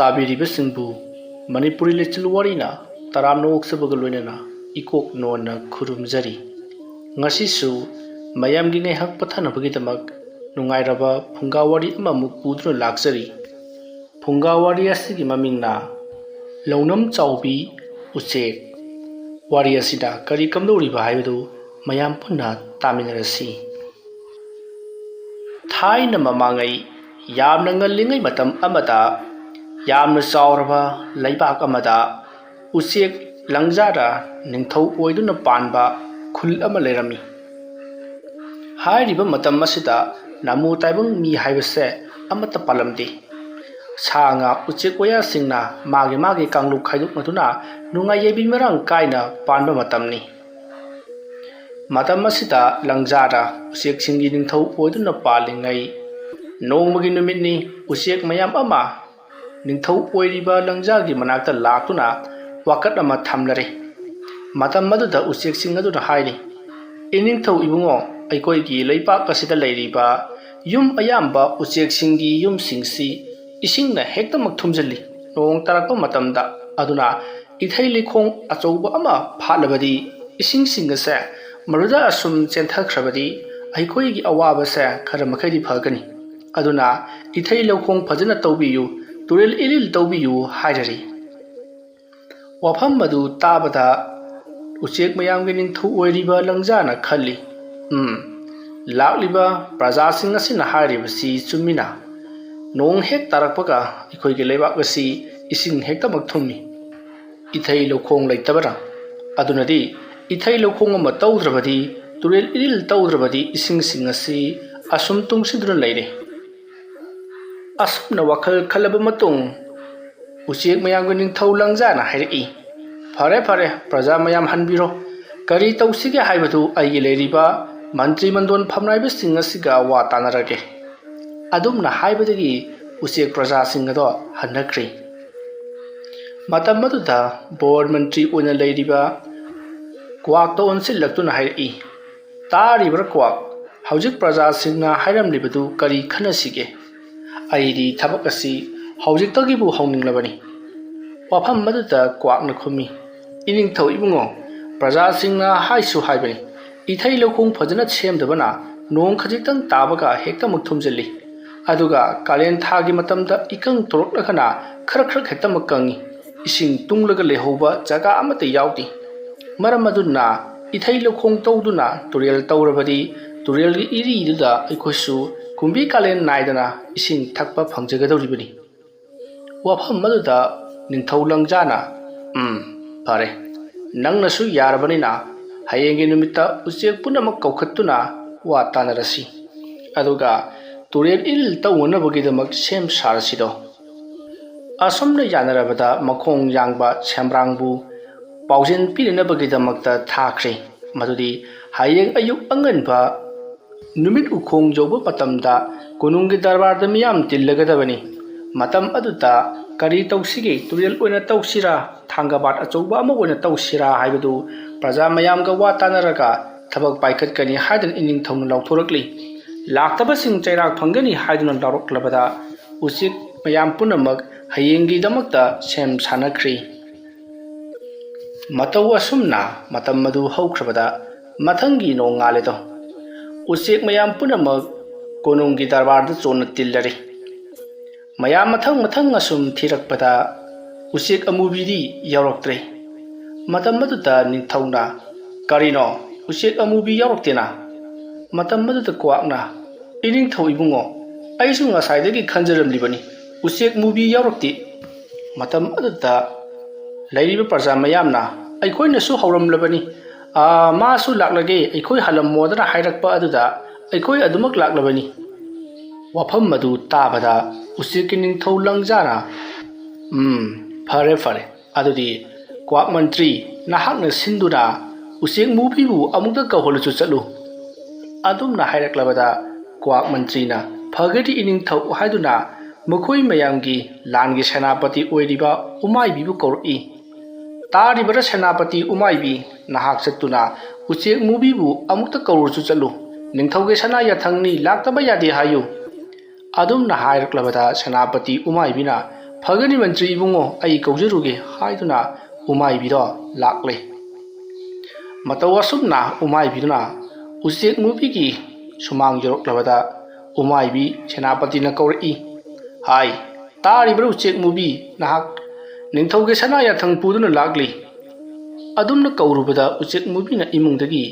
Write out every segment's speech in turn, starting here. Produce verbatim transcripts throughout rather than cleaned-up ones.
ꯇꯥꯕꯤꯔꯤꯕꯁꯤꯡꯕꯨ ꯃꯅꯤꯄꯨꯔꯤ ꯂꯤꯆꯤꯜ ꯋꯥꯔꯤꯅ ꯇꯔꯥꯝꯅ ꯑꯣꯛꯆꯕꯒ ꯂꯣꯏꯅꯅ ꯏꯀꯣꯛ ꯅꯣꯟꯅ ꯈꯨꯔꯨꯝꯖꯔꯤ꯫ ꯉꯁꯤꯁꯨ ꯃꯌꯥꯝꯒꯤ ꯉꯥꯏꯍꯥꯛ ꯄꯣꯊꯥꯅꯕꯒꯤꯗꯃꯛ ꯅꯨꯡꯉꯥꯏꯔꯕ ꯐꯨꯡꯒꯥ ꯋꯥꯔꯤ ꯑꯃꯃꯨꯛ ꯄꯨꯗꯨꯅ ꯂꯥꯛꯆꯔꯤ꯫ ꯐꯨꯡꯒꯥ ꯋꯥꯔꯤ ꯑꯁꯤꯒꯤ ꯃꯃꯤꯡꯅ ꯂꯧꯅꯝ ꯆꯥꯎꯕꯤ ꯎꯆꯦꯛ꯫ ꯋꯥꯔꯤ ꯑꯁꯤꯗ ꯀꯔꯤ ꯀꯝꯗꯧꯔꯤꯕ ꯍꯥꯏꯕꯗꯨ ꯃꯌꯥꯝ ꯄꯨꯟꯅ ꯇꯥꯃꯤꯟꯅꯔꯁꯤ꯫ ꯊꯥꯏꯅ ꯃꯃꯥꯡꯉꯩ, ꯌꯥꯝꯅ ꯉꯜꯂꯤꯉꯩ ꯃꯇꯝ ꯑꯃꯗ, ꯌꯥꯝꯅ ꯆꯥꯎꯔꯕ ꯂꯩꯕꯥꯛ ꯑꯃꯗ ꯎꯆꯦꯛ ꯂꯪꯖꯥꯗ ꯅꯤꯡꯊꯧ ꯑꯣꯏꯗꯨꯅ ꯄꯥꯟꯕ ꯈꯨꯜ ꯑꯃ ꯂꯩꯔꯝꯃꯤ꯫ ꯍꯥꯏꯔꯤꯕ ꯃꯇꯝ ꯑꯁꯤꯗ ꯅꯥꯃꯨ ꯇꯥꯏꯕꯪ ꯃꯤ ꯍꯥꯏꯕꯁꯦ ꯑꯃꯠꯇ ꯄꯥꯜꯂꯝꯗꯦ꯫ ꯁꯥ ꯉꯥ, ꯎꯆꯦꯛ ꯋꯥꯌꯥꯁꯤꯡꯅ ꯃꯥꯒꯤ ꯃꯥꯒꯤ ꯀꯥꯡꯂꯨꯞ ꯈꯥꯏꯗꯣꯛꯅꯗꯨꯅ ꯅꯨꯡꯉꯥꯏ ꯌꯥꯏꯕꯤ ꯃꯔꯥꯡ ꯀꯥꯏꯅ ꯄꯥꯟꯕ ꯃꯇꯝꯅꯤ꯫ ꯃꯇꯝ ꯑꯁꯤꯗ ꯂꯪꯖꯥꯗ ꯎꯆꯦꯛꯁꯤꯡꯒꯤ ꯅꯤꯡꯊꯧ ꯑꯣꯏꯗꯨꯅ ꯄꯥꯜꯂꯤꯉꯩ ꯅꯣꯡꯃꯒꯤ ꯅꯨꯃꯤꯠꯅꯤ꯫ ꯎꯆꯦꯛ ꯃꯌꯥꯝ ꯑꯃ ꯅꯤꯡꯊꯧ ꯑꯣꯏꯔꯤꯕ ꯂꯪꯖꯥꯒꯤ ꯃꯅꯥꯛꯇ ꯂꯥꯛꯇꯨꯅ ꯋꯥꯀꯠ ꯑꯃ ꯊꯝꯅꯔꯦ꯫ ꯃꯇꯝ ꯑꯗꯨꯗ ꯎꯆꯦꯛꯁꯤꯡ ꯑꯗꯨꯅ ꯍꯥꯏꯔꯤ, "ꯏꯅꯤꯡꯊꯧ ꯏꯕꯨꯡꯉꯣ, ꯑꯩꯈꯣꯏꯒꯤ ꯂꯩꯕꯥꯛ ꯑꯁꯤꯗ ꯂꯩꯔꯤꯕ ꯌꯨꯝ ꯑꯌꯥꯝꯕ ꯎꯆꯦꯛꯁꯤꯡꯒꯤ ꯌꯨꯝꯁꯤꯡꯁꯤ ꯏꯁꯤꯡꯅ ꯍꯦꯛꯇꯃꯛ ꯊꯨꯝꯖꯤꯜꯂꯤ꯫ ꯅꯣꯡ ꯇꯥꯔꯛꯄ ꯃꯇꯝꯗ, ꯑꯗꯨꯅ ꯏꯊꯩ ꯂꯩꯈꯣꯡ ꯑꯆꯧꯕ ꯑꯃ ꯐꯥꯠꯂꯕꯗꯤ, ꯏꯁꯤꯡꯁꯤꯡ ꯑꯁꯦ ꯃꯗꯨꯗ ꯑꯁꯨꯝ ꯆꯦꯟꯊꯈ꯭ꯔꯕꯗꯤ ꯑꯩꯈꯣꯏꯒꯤ ꯑꯋꯥꯕꯁꯦ ꯈꯔ ꯃꯈꯩꯗꯤ ꯐꯒꯅꯤ꯫ ꯑꯗꯨꯅ ꯏꯊꯩ ꯂꯧꯈꯣꯡ ꯐꯖꯅ ꯇꯧꯕꯤꯌꯨ, ꯇꯨꯔꯦꯜ ꯏꯔꯤꯜ ꯇꯧꯕꯤꯌꯨ" ꯍꯥꯏꯔꯔꯤ꯫ ꯋꯥꯐꯝ ꯑꯗꯨ ꯇꯥꯕꯗ ꯎꯆꯦꯛ ꯃꯌꯥꯝꯒꯤ ꯅꯤꯡꯊꯧ ꯑꯣꯏꯔꯤꯕ ꯂꯪꯖꯥꯅ ꯈꯜꯂꯤ, "ꯎꯝ, ꯂꯥꯛꯂꯤꯕ ꯄ꯭ꯔꯖꯥꯁꯤꯡ ꯑꯁꯤꯅ ꯍꯥꯏꯔꯤꯕꯁꯤ ꯆꯨꯝꯃꯤꯅ꯫ ꯅꯣꯡ ꯍꯦꯛ ꯇꯥꯔꯛꯄꯒ ꯑꯩꯈꯣꯏꯒꯤ ꯂꯩꯕꯥꯛ ꯑꯁꯤ ꯏꯁꯤꯡ ꯍꯦꯛꯇꯃꯛ ꯊꯨꯝꯃꯤ꯫ ꯏꯊꯩ ꯂꯧꯈꯣꯡ ꯂꯩꯇꯕꯅ, ꯑꯗꯨꯅꯗꯤ ꯏꯊꯩ ꯂꯧꯈꯣꯡ ꯑꯃ ꯇꯧꯗ꯭ꯔꯕꯗꯤ, ꯇꯨꯔꯦꯜ ꯏꯔꯤꯜ ꯇꯧꯗ꯭ꯔꯕꯗꯤ ꯏꯁꯤꯡꯁꯤꯡ ꯑꯁꯤ ꯑꯁꯨꯝ ꯇꯨꯡꯁꯤꯟꯗꯨꯅ ꯂꯩꯔꯦ꯫" ꯑꯁꯨꯝꯅ ꯋꯥꯈꯜ ꯈꯜꯂꯕ ꯃꯇꯨꯡ ꯎꯆꯦꯛ ꯃꯌꯥꯝꯒꯤ ꯅꯤꯡꯊꯧ ꯂꯪꯖꯥꯅ ꯍꯥꯏꯔꯛꯏ, "ꯐꯔꯦ, ꯐꯔꯦ, ꯄ꯭ꯔꯖꯥ ꯃꯌꯥꯝ ꯍꯟꯕꯤꯔꯣ꯫ ꯀꯔꯤ ꯇꯧꯁꯤꯒꯦ ꯍꯥꯏꯕꯗꯨ ꯑꯩꯒꯤ ꯂꯩꯔꯤꯕ ꯃꯟꯇ꯭ꯔꯤ ꯃꯟꯗꯣꯟ ꯐꯝꯅꯥꯏꯕꯁꯤꯡ ꯑꯁꯤꯒ ꯋꯥ ꯇꯥꯅꯔꯒꯦ꯫" ꯑꯗꯨꯝꯅ ꯍꯥꯏꯕꯗꯒꯤ ꯎꯆꯦꯛ ꯄ꯭ꯔꯖꯥꯁꯤꯡ ꯑꯗꯣ ꯍꯟꯅꯈ꯭ꯔꯦ꯫ ꯃꯇꯝ ꯑꯗꯨꯗ ꯕꯣꯔ ꯃꯟꯇ꯭ꯔꯤ ꯑꯣꯏꯅ ꯂꯩꯔꯤꯕ ꯀ꯭ꯋꯥꯛꯇ ꯑꯣꯟꯁꯤꯜꯂꯛꯇꯨꯅ ꯍꯥꯏꯔꯛꯏ, "ꯇꯥꯔꯤꯕ꯭ꯔꯥ ꯀ꯭ꯋꯥꯛ? ꯍꯧꯖꯤꯛ ꯄ꯭ꯔꯖꯥꯁꯤꯡꯅ ꯍꯥꯏꯔꯝꯂꯤꯕꯗꯨ ꯀꯔꯤ ꯈꯟꯅꯁꯤꯒꯦ? ꯑꯩꯗꯤ ꯊꯕꯛ ꯑꯁꯤ ꯍꯧꯖꯤꯛꯇꯒꯤꯕꯨ ꯍꯧꯅꯤꯡꯂꯕꯅꯤ꯫ ꯋꯥꯐꯝ ꯑꯗꯨꯗ ꯀ꯭ꯋꯥꯛꯅ ꯈꯨꯝꯃꯤ, "ꯏꯅꯤꯡꯊꯧ ꯏꯕꯨꯡꯉꯣ, ꯄ꯭ꯔꯖꯥꯁꯤꯡꯅ ꯍꯥꯏꯁꯨ ꯍꯥꯏꯕꯅꯤ, ꯏꯊꯩ ꯂꯧꯈꯣꯡ ꯐꯖꯅ ꯁꯦꯝꯗꯕꯅ ꯅꯣꯡ ꯈꯖꯤꯛꯇꯪ ꯇꯥꯕꯒ ꯍꯦꯛꯇꯃꯛ ꯊꯨꯝꯖꯤꯜꯂꯤ꯫ ꯑꯗꯨꯒ ꯀꯥꯂꯦꯟ ꯊꯥꯒꯤ ꯃꯇꯝꯗ ꯏꯀꯪ ꯊꯣꯔꯛꯂꯒꯅ ꯈꯔ ꯈꯔ ꯍꯦꯛꯇꯃꯛ ꯀꯪꯏ꯫ ꯏꯁꯤꯡ ꯇꯨꯡꯂꯒ ꯂꯩꯍꯧꯕ ꯖꯒꯥ ꯑꯃꯠꯇ ꯌꯥꯎꯗꯦ꯫ ꯃꯔꯝ ꯑꯗꯨꯅ ꯏꯊꯩ ꯂꯧꯈꯣꯡ ꯇꯧꯗꯨꯅ ꯇꯨꯔꯦꯜ ꯇꯧꯔꯕꯗꯤ ꯇꯨꯔꯦꯜꯒꯤ ꯏꯔꯤꯗꯨꯗ ꯑꯩꯈꯣꯏꯁꯨ ꯀꯨꯝꯕꯤ ꯀꯥꯂꯦꯟ ꯅꯥꯏꯗꯅ ꯏꯁꯤꯡ ꯊꯛꯄ ꯐꯪꯖꯒꯗꯧꯔꯤꯕꯅꯤ꯫" ꯋꯥꯐꯝ ꯑꯗꯨꯗ ꯅꯤꯡꯊꯧ ꯂꯪꯖꯥꯅ, "ꯎꯝ, ꯐꯔꯦ, ꯅꯪꯅꯁꯨ ꯌꯥꯔꯕꯅꯤꯅ ꯍꯌꯦꯡꯒꯤ ꯅꯨꯃꯤꯠꯇ ꯎꯆꯦꯛ ꯄꯨꯝꯅꯃꯛ ꯀꯧꯈꯠꯇꯨꯅ ꯋꯥ ꯇꯥꯅꯔꯁꯤ꯫ ꯑꯗꯨꯒ ꯇꯨꯔꯦꯜ ꯏꯔꯤꯜ ꯇꯧꯅꯅꯕꯒꯤꯗꯃꯛ ꯁꯦꯝ ꯁꯥꯔꯁꯤꯗꯣ꯫" ꯑꯁꯨꯝꯅ ꯌꯥꯅꯔꯕꯗ ꯃꯈꯣꯡ ꯌꯥꯡꯕ ꯁꯦꯝꯕ꯭ꯔꯥꯡꯕꯨ ꯄꯥꯎꯖꯦꯜ ꯄꯤꯅꯅꯕꯒꯤꯗꯃꯛꯇ ꯊꯥꯈ꯭ꯔꯦ꯫ ꯃꯗꯨꯗꯤ ꯍꯌꯦꯡ ꯑꯌꯨꯛ ꯑꯉꯟꯕ ꯅꯨꯃꯤꯠ ꯎꯈꯣꯡ ꯌꯧꯕ ꯃꯇꯝꯗ ꯀꯣꯅꯨꯡꯒꯤ ꯗꯔꯕꯥꯔꯗ ꯃꯤꯌꯥꯝ ꯇꯤꯜꯂꯒꯗꯕꯅꯤ꯫ ꯃꯇꯝ ꯑꯗꯨꯗ ꯀꯔꯤ ꯇꯧꯁꯤꯒꯦ? ꯇꯨꯔꯦꯜ ꯑꯣꯏꯅ ꯇꯧꯁꯤꯔꯥ, ꯊꯥꯡꯒꯕꯥꯠ ꯑꯆꯧꯕ ꯑꯃ ꯑꯣꯏꯅ ꯇꯧꯁꯤꯔꯥ ꯍꯥꯏꯕꯗꯨ ꯄ꯭ꯔꯖꯥ ꯃꯌꯥꯝꯒ ꯋꯥ ꯇꯥꯅꯔꯒ ꯊꯕꯛ ꯄꯥꯏꯈꯠꯀꯅꯤ ꯍꯥꯏꯗꯨꯅ ꯏꯅꯤꯡꯊꯧꯅ ꯂꯥꯎꯊꯣꯔꯛꯂꯤ꯫ ꯂꯥꯛꯇꯕꯁꯤꯡ ꯆꯩꯔꯥꯛ ꯐꯪꯒꯅꯤ ꯍꯥꯏꯗꯨꯅ ꯂꯥꯎꯔꯛꯂꯕꯗ ꯎꯆꯦꯛ ꯃꯌꯥꯝ ꯄꯨꯝꯅꯃꯛ ꯍꯌꯦꯡꯒꯤꯗꯃꯛꯇ ꯁꯦꯝ ꯁꯥꯅꯈ꯭ꯔꯤ꯫ ꯃꯇꯧ ꯑꯁꯨꯝꯅ ꯃꯇꯝ ꯑꯗꯨ ꯍꯧꯈ꯭ꯔꯕꯗ ꯃꯊꯪꯒꯤ ꯅꯣꯡꯉꯥꯜꯂꯦꯗꯣ ꯎꯆꯦꯛ ꯃꯌꯥꯝ ꯄꯨꯝꯅꯃꯛ ꯀꯣꯅꯨꯡꯒꯤ ꯗꯔꯕꯥꯔꯗ ꯆꯣꯟꯅ ꯇꯤꯜꯂꯔꯤ꯫ ꯃꯌꯥꯝ ꯃꯊꯪ ꯃꯊꯪ ꯑꯁꯨꯝ ꯊꯤꯔꯛꯄꯗ ꯎꯆꯦꯛ ꯑꯃꯨꯕꯤꯗꯤ ꯌꯥꯎꯔꯛꯇ꯭ꯔꯦ꯫ ꯃꯇꯝ ꯑꯗꯨꯗ ꯅꯤꯡꯊꯧꯅ, "ꯀꯔꯤꯅꯣ, ꯎꯆꯦꯛ ꯑꯃꯨꯕꯤ ꯌꯥꯎꯔꯛꯇꯦꯅ?" ꯃꯇꯝ ꯑꯗꯨꯗ ꯀ꯭ꯋꯥꯛꯅ, "ꯏꯅꯤꯡꯊꯧ ꯏꯕꯨꯡꯉꯣ, ꯑꯩꯁꯨ ꯉꯁꯥꯏꯗꯒꯤ ꯈꯟꯖꯔꯝꯂꯤꯕꯅꯤ, ꯎꯆꯦꯛ ꯃꯨꯕꯤ ꯌꯥꯎꯔꯛꯇꯦ꯫" ꯃꯇꯝ ꯑꯗꯨꯗ ꯂꯩꯔꯤꯕ ꯄ꯭ꯔꯖꯥ ꯃꯌꯥꯝꯅ, "ꯑꯩꯈꯣꯏꯅꯁꯨ ꯍꯧꯔꯝꯂꯕꯅꯤ, ꯑꯥ, ꯃꯥꯁꯨ ꯂꯥꯛꯂꯒꯦ, ꯑꯩꯈꯣꯏ ꯍꯜꯂꯝꯃꯣꯗꯅ ꯍꯥꯏꯔꯛꯄ ꯑꯗꯨꯗ ꯑꯩꯈꯣꯏ ꯑꯗꯨꯃꯛ ꯂꯥꯛꯂꯕꯅꯤ꯫" ꯋꯥꯐꯝ ꯑꯗꯨ ꯇꯥꯕꯗ ꯎꯆꯦꯛꯀꯤ ꯅꯤꯡꯊꯧ ꯂꯪꯖꯥꯅ, "ꯎꯝ, ꯐꯔꯦ, ꯐꯔꯦ꯫ ꯑꯗꯨꯗꯤ ꯀ꯭ꯋꯥꯛ ꯃꯟꯇ꯭ꯔꯤ, ꯅꯍꯥꯛꯅ ꯁꯤꯟꯗꯨꯅ ꯎꯆꯦꯛ ꯃꯨꯕꯤꯕꯨ ꯑꯃꯨꯛꯇ ꯀꯧꯍꯜꯂꯨꯆꯨ ꯆꯠꯂꯨ꯫" ꯑꯗꯨꯝꯅ ꯍꯥꯏꯔꯛꯂꯕꯗ ꯀ꯭ꯋꯥꯛ ꯃꯟꯇ꯭ꯔꯤꯅ, "ꯐꯒꯅꯤ ꯏꯅꯤꯡꯊꯧ" ꯍꯥꯏꯗꯨꯅ ꯃꯈꯣꯏ ꯃꯌꯥꯝꯒꯤ ꯂꯥꯟꯒꯤ ꯁꯦꯅꯥꯄꯇꯤ ꯑꯣꯏꯔꯤꯕ ꯎꯃꯥꯏꯕꯤꯕꯨ ꯀꯧꯔꯛꯏ꯫ ꯇꯥꯔꯤꯕꯔ ꯁꯦꯅꯥꯄꯇꯤ ꯎꯃꯥꯏꯕꯤ, ꯅꯍꯥꯛ ꯆꯠꯇꯨꯅ ꯎꯆꯦꯛ ꯃꯨꯕꯤꯕꯨ ꯑꯃꯨꯛꯇ ꯀꯧꯔꯨꯆꯨ ꯆꯠꯂꯨ꯫ ꯅꯤꯡꯊꯧꯒꯤ ꯁꯅꯥ ꯌꯥꯊꯪꯅꯤ, ꯂꯥꯛꯇꯕ ꯌꯥꯗꯦ ꯍꯥꯏꯌꯨ꯫ ꯑꯗꯨꯝꯅ ꯍꯥꯏꯔꯛꯂꯕꯗ ꯁꯦꯅꯥꯄꯇꯤ ꯎꯃꯥꯏꯕꯤꯅ, "ꯐꯒꯅꯤ ꯃꯟꯇ꯭ꯔꯤ ꯏꯕꯨꯡꯉꯣ, ꯑꯩ ꯀꯧꯖꯔꯨꯒꯦ" ꯍꯥꯏꯗꯨꯅ ꯎꯃꯥꯏꯕꯤꯗꯣ ꯂꯥꯛꯂꯦ꯫ ꯃꯇꯧ ꯑꯁꯨꯝꯅ ꯎꯃꯥꯏꯕꯤꯗꯨꯅ ꯎꯆꯦꯛ ꯃꯨꯕꯤꯒꯤ ꯁꯨꯃꯥꯡ ꯌꯧꯔꯛꯂꯕꯗ ꯎꯃꯥꯏꯕꯤ ꯁꯦꯅꯥꯄꯇꯤꯅ ꯀꯧꯔꯛꯏ꯫ "ꯍꯥꯏ, ꯇꯥꯔꯤꯕ꯭ꯔꯥ ꯎꯆꯦꯛ ꯃꯨꯕꯤ? ꯅꯍꯥꯛ ꯅꯤꯡꯊꯧꯒꯤ ꯁꯅꯥ ꯌꯥꯊꯪ ꯄꯨꯗꯨꯅ ꯂꯥꯛꯂꯤ?" ꯑꯗꯨꯝꯅ ꯀꯧꯔꯨꯕꯗ ꯎꯆꯦꯛ ꯃꯨꯕꯤꯅ ꯏꯃꯨꯡꯗꯒꯤ,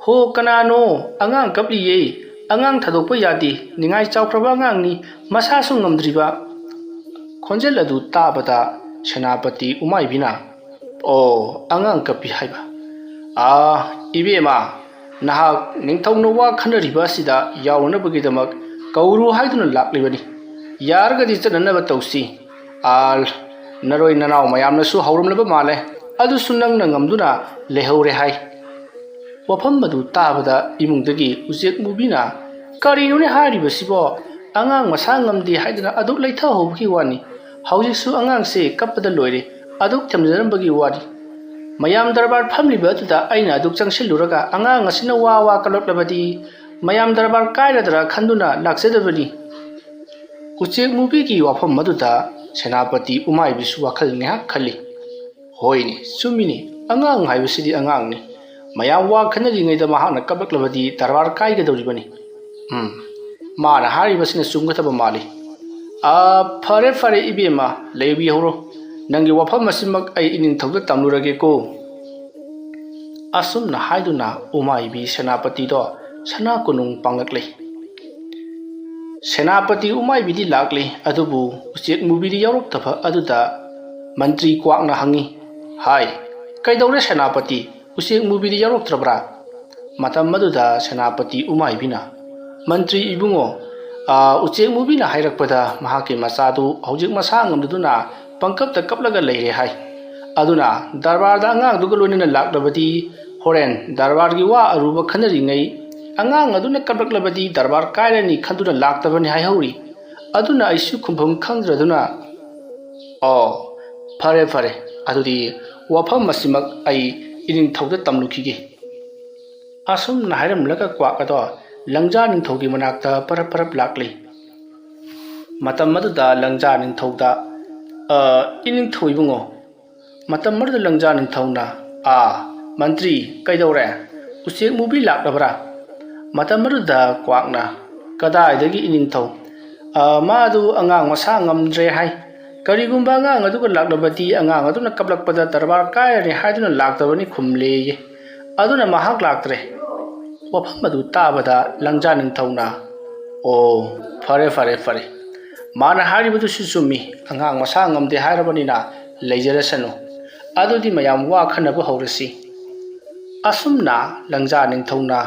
"ꯍꯣ, ꯀꯅꯥꯅꯣ? ꯑꯉꯥꯡ ꯀꯞꯂꯤꯌꯦ꯫ ꯑꯉꯥꯡ ꯊꯥꯗꯣꯛꯄ ꯌꯥꯗꯦ꯫ ꯅꯤꯡꯉꯥꯏ ꯆꯥꯎꯈ꯭ꯔꯕ ꯑꯉꯥꯡꯅꯤ꯫ ꯃꯁꯥꯁꯨ ꯉꯝꯗ꯭ꯔꯤꯕ" ꯈꯣꯟꯖꯦꯜ ꯑꯗꯨ ꯇꯥꯕꯗ ꯁꯦꯅꯥꯄꯇꯤ ꯎꯃꯥꯏꯕꯤꯅ, "ꯑꯣ, ꯑꯉꯥꯡ ꯀꯞꯄꯤ ꯍꯥꯏꯕ? ꯑꯥ, ꯏꯕꯦꯝꯃ, ꯅꯍꯥꯛ ꯅꯤꯡꯊꯧꯅ ꯋꯥ ꯈꯟꯅꯔꯤꯕ ꯑꯁꯤꯗ ꯌꯥꯎꯔꯨꯅꯕꯒꯤꯗꯃꯛ ꯀꯧꯔꯨ ꯍꯥꯏꯗꯨꯅ ꯂꯥꯛꯂꯤꯕꯅꯤ꯫ ꯌꯥꯔꯒꯗꯤ ꯆꯠꯅꯅꯕ ꯇꯧꯁꯤ꯫ ꯑꯥ, ꯅꯔꯣꯏ ꯅꯅꯥꯎ ꯃꯌꯥꯝꯅꯁꯨ ꯍꯧꯔꯝꯂꯕ ꯃꯥꯜꯂꯦ꯫ ꯑꯗꯨꯁꯨ ꯅꯪꯅ ꯉꯝꯗꯨꯅ ꯂꯩꯍꯧꯔꯦ" ꯍꯥꯏ꯫ ꯋꯥꯐꯝ ꯑꯗꯨ ꯇꯥꯕꯗ ꯏꯃꯨꯡꯗꯒꯤ ꯎꯆꯦꯛ ꯃꯨꯕꯤꯅ, "ꯀꯔꯤꯅꯣꯅꯦ ꯍꯥꯏꯔꯤꯕꯁꯤꯕꯣ? ꯑꯉꯥꯡ ꯃꯁꯥ ꯉꯝꯗꯦ ꯍꯥꯏꯗꯨꯅ ꯑꯗꯨꯛ ꯂꯩꯊꯍꯧꯕꯒꯤ ꯋꯥꯅꯤ꯫ ꯍꯧꯖꯤꯛꯁꯨ ꯑꯉꯥꯡꯁꯦ ꯀꯞꯄꯗ ꯂꯣꯏꯔꯦ꯫ ꯑꯗꯨꯛ ꯊꯦꯝꯖꯅꯔꯝꯕꯒꯤ ꯋꯥꯅꯤ꯫ ꯃꯌꯥꯝ ꯗꯔꯕꯥꯔ ꯐꯝꯂꯤꯕ ꯑꯗꯨꯗ ꯑꯩꯅ ꯑꯗꯨꯛ ꯆꯪꯁꯤꯜꯂꯨꯔꯒ ꯑꯉꯥꯡ ꯑꯁꯤꯅ ꯋꯥ ꯋꯥ ꯀꯞꯂꯛꯂꯕꯗꯤ ꯃꯌꯥꯝ ꯗꯔꯕꯥꯔ ꯀꯥꯏꯔꯗ꯭ꯔꯥ ꯈꯟꯗꯨꯅ ꯂꯥꯛꯆꯗꯕꯅꯤ"꯫ ꯎꯆꯦꯛ ꯃꯨꯕꯤꯒꯤ ꯋꯥꯐꯝ ꯑꯗꯨꯗ ꯁꯦꯅꯥꯄꯇꯤ ꯎꯃꯥꯏꯕꯤꯁꯨ ꯋꯥꯈꯜ ꯉꯥꯏꯍꯥꯛ ꯈꯜꯂꯤ꯫ "ꯍꯣꯏꯅꯦ, ꯆꯨꯝꯃꯤꯅꯦ, ꯑꯉꯥꯡ ꯍꯥꯏꯕꯁꯤꯗꯤ ꯑꯉꯥꯡꯅꯤ꯫ ꯃꯌꯥꯝ ꯋꯥ ꯈꯟꯅꯔꯤꯉꯩꯗ ꯃꯍꯥꯛꯅ ꯀꯞꯂꯛꯂꯕꯗꯤ ꯗꯔꯕꯥꯔ ꯀꯥꯏꯒꯗꯧꯔꯤꯕꯅꯤ꯫ ꯎꯝ, ꯃꯥꯅ ꯍꯥꯏꯔꯤꯕꯁꯤꯅ ꯆꯨꯝꯒꯗꯕ ꯃꯥꯜꯂꯤ꯫ ꯑꯥ, ꯐꯔꯦ ꯐꯔꯦ ꯏꯕꯦꯝꯃ, ꯂꯩꯕꯤꯍꯧꯔꯣ꯫ ꯅꯪꯒꯤ ꯋꯥꯐꯝ ꯑꯁꯤꯃꯛ ꯑꯩ ꯏꯅꯤꯡꯊꯧꯗ ꯇꯝꯂꯨꯔꯒꯦꯀꯣ"꯫ ꯑꯁꯨꯝꯅ ꯍꯥꯏꯗꯨꯅ ꯎꯃꯥꯏꯕꯤ ꯁꯦꯅꯥꯄꯇꯤꯗꯣ ꯁꯅꯥ ꯀꯣꯅꯨꯡ ꯄꯥꯡꯂꯛꯂꯦ꯫ ꯁꯦꯅꯥꯄꯇꯤ ꯎꯃꯥꯏꯕꯤꯗꯤ ꯂꯥꯛꯂꯦ, ꯑꯗꯨꯕꯨ ꯎꯆꯦꯛ ꯃꯨꯕꯤꯗꯤ ꯌꯥꯎꯔꯛꯇꯕ ꯑꯗꯨꯗ ꯃꯟꯇ꯭ꯔꯤ ꯀ꯭ꯋꯥꯛꯅ ꯍꯪꯉꯤ, "ꯍꯥꯏ, ꯀꯩꯗꯧꯔꯦ ꯁꯦꯅꯥꯄꯇꯤ? ꯎꯆꯦꯛ ꯃꯨꯕꯤꯗꯤ ꯌꯥꯎꯔꯛꯇ꯭ꯔꯕ꯭ꯔꯥ?" ꯃꯇꯝ ꯑꯗꯨꯗ ꯁꯦꯅꯥꯄꯇꯤ ꯎꯃꯥꯏꯕꯤꯅ, "ꯃꯟꯇ꯭ꯔꯤ ꯏꯕꯨꯡꯉꯣ, ꯑꯥ, ꯎꯆꯦꯛ ꯃꯨꯕꯤꯅ ꯍꯥꯏꯔꯛꯄꯗ ꯃꯍꯥꯛꯀꯤ ꯃꯆꯥꯗꯨ ꯍꯧꯖꯤꯛ ꯃꯁꯥ ꯉꯝꯗꯗꯨꯅ ꯄꯪꯀꯞꯇ ꯀꯞꯂꯒ ꯂꯩꯔꯦ ꯍꯥꯏ꯫ ꯑꯗꯨꯅ ꯗꯔꯕꯥꯔꯗ ꯑꯉꯥꯡꯗꯨꯒ ꯂꯣꯏꯅꯅ ꯂꯥꯛꯂꯕꯗꯤ ꯍꯣꯔꯦꯟ ꯗꯔꯕꯥꯔꯒꯤ ꯋꯥ ꯑꯔꯨꯕ ꯈꯟꯅꯔꯤꯉꯩ ꯑꯉꯥꯡ ꯑꯗꯨꯅ ꯀꯞꯂꯛꯂꯕꯗꯤ ꯗꯔꯕꯥꯔ ꯀꯥꯏꯔꯅꯤ ꯈꯟꯗꯨꯅ ꯂꯥꯛꯇꯕꯅꯤ ꯍꯥꯏꯍꯧꯔꯤ꯫ ꯑꯗꯨꯅ ꯑꯩꯁꯨ ꯈꯨꯝꯐꯝ ꯈꯪꯗ꯭ꯔꯗꯨꯅ"꯫ "ꯑꯣ, ꯐꯔꯦ ꯐꯔꯦ, ꯑꯗꯨꯗꯤ ꯋꯥꯐꯝ ꯑꯁꯤꯃꯛ ꯑꯩ ꯏꯅꯤꯡꯊꯧꯗ ꯇꯝꯂꯨꯈꯤꯒꯦ"꯫ ꯑꯁꯨꯝꯅ ꯍꯥꯏꯔꯝꯂꯒ ꯀ꯭ꯋꯥꯛ ꯑꯗꯣ ꯂꯪꯖꯥ ꯅꯤꯡꯊꯧꯒꯤ ꯃꯅꯥꯛꯇ ꯄꯔꯞ ꯄꯔꯞ ꯂꯥꯛꯂꯤ꯫ ꯃꯇꯝ ꯑꯗꯨꯗ ꯂꯪꯖꯥ ꯅꯤꯡꯊꯧꯗ, "ꯑ, ꯏꯅꯤꯡꯊꯧ ꯏꯕꯨꯡꯉꯣ," ꯃꯇꯝ ꯑꯗꯨꯗ ꯂꯪꯖꯥ ꯅꯤꯡꯊꯧꯅ, "ꯑꯥ, ꯃꯟꯇ꯭ꯔꯤ, ꯀꯩꯗꯧꯔꯦ? ꯎꯆꯦꯛ ꯃꯨꯕꯤ ꯂꯥꯛꯂꯕ꯭ꯔꯥ?" ꯃꯇꯝ ꯑꯗꯨꯗ ꯀ꯭ꯋꯥꯛꯅ, "ꯀꯗꯥꯏꯗꯒꯤ ꯏꯅꯤꯡꯊꯧ? ꯑ, ꯃꯥꯗꯨ ꯑꯉꯥꯡ ꯃꯁꯥ ꯉꯝꯗ꯭ꯔꯦ ꯍꯥꯏ꯫ ꯀꯔꯤꯒꯨꯝꯕ ꯑꯉꯥꯡ ꯑꯗꯨꯒ ꯂꯥꯛꯂꯕꯗꯤ ꯑꯉꯥꯡ ꯑꯗꯨꯅ ꯀꯞꯂꯛꯄꯗ ꯗꯔꯕꯥꯔ ꯀꯥꯏꯔꯅꯤ ꯍꯥꯏꯗꯨꯅ ꯂꯥꯛꯇꯕꯅꯤ ꯈꯨꯝꯂꯦꯌꯦ꯫ ꯑꯗꯨꯅ ꯃꯍꯥꯛ ꯂꯥꯛꯇ꯭ꯔꯦ꯫" ꯋꯥꯐꯝ ꯑꯗꯨ ꯇꯥꯕꯗ ꯂꯪꯖꯥ ꯅꯤꯡꯊꯧꯅ, "ꯑꯣ, ꯐꯔꯦ, ꯐꯔꯦ, ꯐꯔꯦ꯫ ꯃꯥꯅ ꯍꯥꯏꯔꯤꯕꯗꯨꯁꯨ ꯆꯨꯝꯃꯤ꯫ ꯑꯉꯥꯡ ꯃꯁꯥ ꯉꯝꯗꯦ ꯍꯥꯏꯔꯕꯅꯤꯅ ꯂꯩꯖꯔꯁꯅꯨ꯫ ꯑꯗꯨꯗꯤ ꯃꯌꯥꯝ ꯋꯥ ꯈꯟꯅꯕ ꯍꯧꯔꯁꯤ꯫" ꯑꯁꯨꯝꯅ ꯂꯪꯖꯥ ꯅꯤꯡꯊꯧꯅ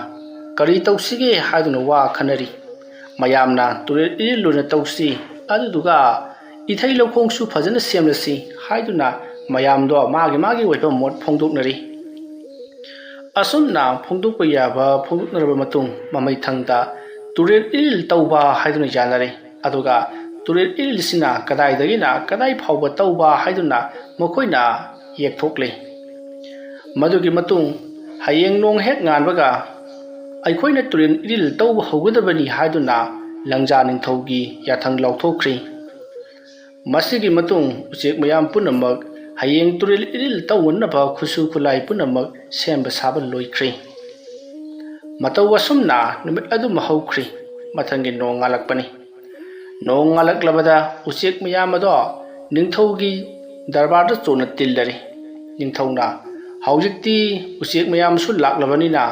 ꯀꯔꯤ ꯇꯧꯁꯤꯒꯦ ꯍꯥꯏꯗꯨꯅ ꯋꯥ ꯈꯟꯅꯔꯤ꯫ ꯃꯌꯥꯝꯅ ꯇꯨꯔꯦꯜ ꯏꯔꯤꯜ ꯑꯣꯏꯅ ꯇꯧꯁꯤ, ꯑꯗꯨꯗꯨꯒ ꯏꯊꯩ ꯂꯧꯈꯣꯡꯁꯨ ꯐꯖꯅ ꯁꯦꯝꯂꯁꯤ ꯍꯥꯏꯗꯨꯅ ꯃꯌꯥꯝꯗꯣ ꯃꯥꯒꯤ ꯃꯥꯒꯤ ꯑꯣꯏꯕ ꯃꯣꯠ ꯐꯣꯡꯗꯣꯛꯅꯔꯤ꯫ ꯑꯁꯨꯝꯅ ꯐꯣꯡꯗꯣꯛꯄ ꯌꯥꯕ ꯐꯣꯡꯗꯣꯛꯅꯔꯕ ꯃꯇꯨꯡ, ꯃꯃꯩꯊꯪꯗ ꯇꯨꯔꯦꯜ ꯏꯔꯤꯜ ꯇꯧꯕ ꯍꯥꯏꯗꯨꯅ ꯌꯥꯅꯔꯦ꯫ ꯑꯗꯨꯒ ꯇꯨꯔꯦꯜ ꯏꯔꯤꯜꯁꯤꯅ ꯀꯗꯥꯏꯗꯒꯤꯅ ꯀꯗꯥꯏ ꯐꯥꯎꯕ ꯇꯧꯕ ꯍꯥꯏꯗꯨꯅ ꯃꯈꯣꯏꯅ ꯌꯦꯛꯊꯣꯛꯂꯤ꯫ ꯃꯗꯨꯒꯤ ꯃꯇꯨꯡ, ꯍꯌꯦꯡ ꯅꯣꯡ ꯍꯦꯛ ꯉꯥꯟꯕꯒ ꯑꯩꯈꯣꯏꯅ ꯇꯨꯔꯦꯜ ꯏꯔꯤꯜ ꯇꯧꯕ ꯍꯧꯒꯗꯕꯅꯤ ꯍꯥꯏꯗꯨꯅ ꯂꯪꯖꯥ ꯅꯤꯡꯊꯧꯒꯤ ꯌꯥꯊꯪ ꯂꯥꯎꯊꯣꯛꯈ꯭ꯔꯤ꯫ ꯃꯁꯤꯒꯤ ꯃꯇꯨꯡ ꯎꯆꯦꯛ ꯃꯌꯥꯝ ꯄꯨꯝꯅꯃꯛ ꯍꯌꯦꯡ ꯇꯨꯔꯦꯜ ꯏꯔꯤꯜ ꯇꯧꯅꯅꯕ ꯈꯨꯠꯁꯨ ꯈꯨꯠꯂꯥꯏ ꯄꯨꯝꯅꯃꯛ ꯁꯦꯝꯕ ꯁꯥꯕ ꯂꯣꯏꯈ꯭ꯔꯤ꯫ ꯃꯇꯧ ꯑꯁꯨꯝꯅ ꯅꯨꯃꯤꯠ ꯑꯗꯨꯃ ꯍꯧꯈ꯭ꯔꯤ꯫ ꯃꯊꯪꯒꯤ ꯅꯣꯡ ꯉꯥꯜꯂꯛꯄꯅꯤ꯫ ꯅꯣꯡ ꯉꯥꯜꯂꯛꯂꯕꯗ ꯎꯆꯦꯛ ꯃꯌꯥꯝ ꯑꯗꯣ ꯅꯤꯡꯊꯧꯒꯤ ꯗꯔꯕꯥꯔꯗ ꯆꯣꯟꯅ ꯇꯤꯜꯂꯔꯤ꯫ ꯅꯤꯡꯊꯧꯅ, "ꯍꯧꯖꯤꯛꯇꯤ ꯎꯆꯦꯛ ꯃꯌꯥꯝꯁꯨ ꯂꯥꯛꯂꯕꯅꯤꯅ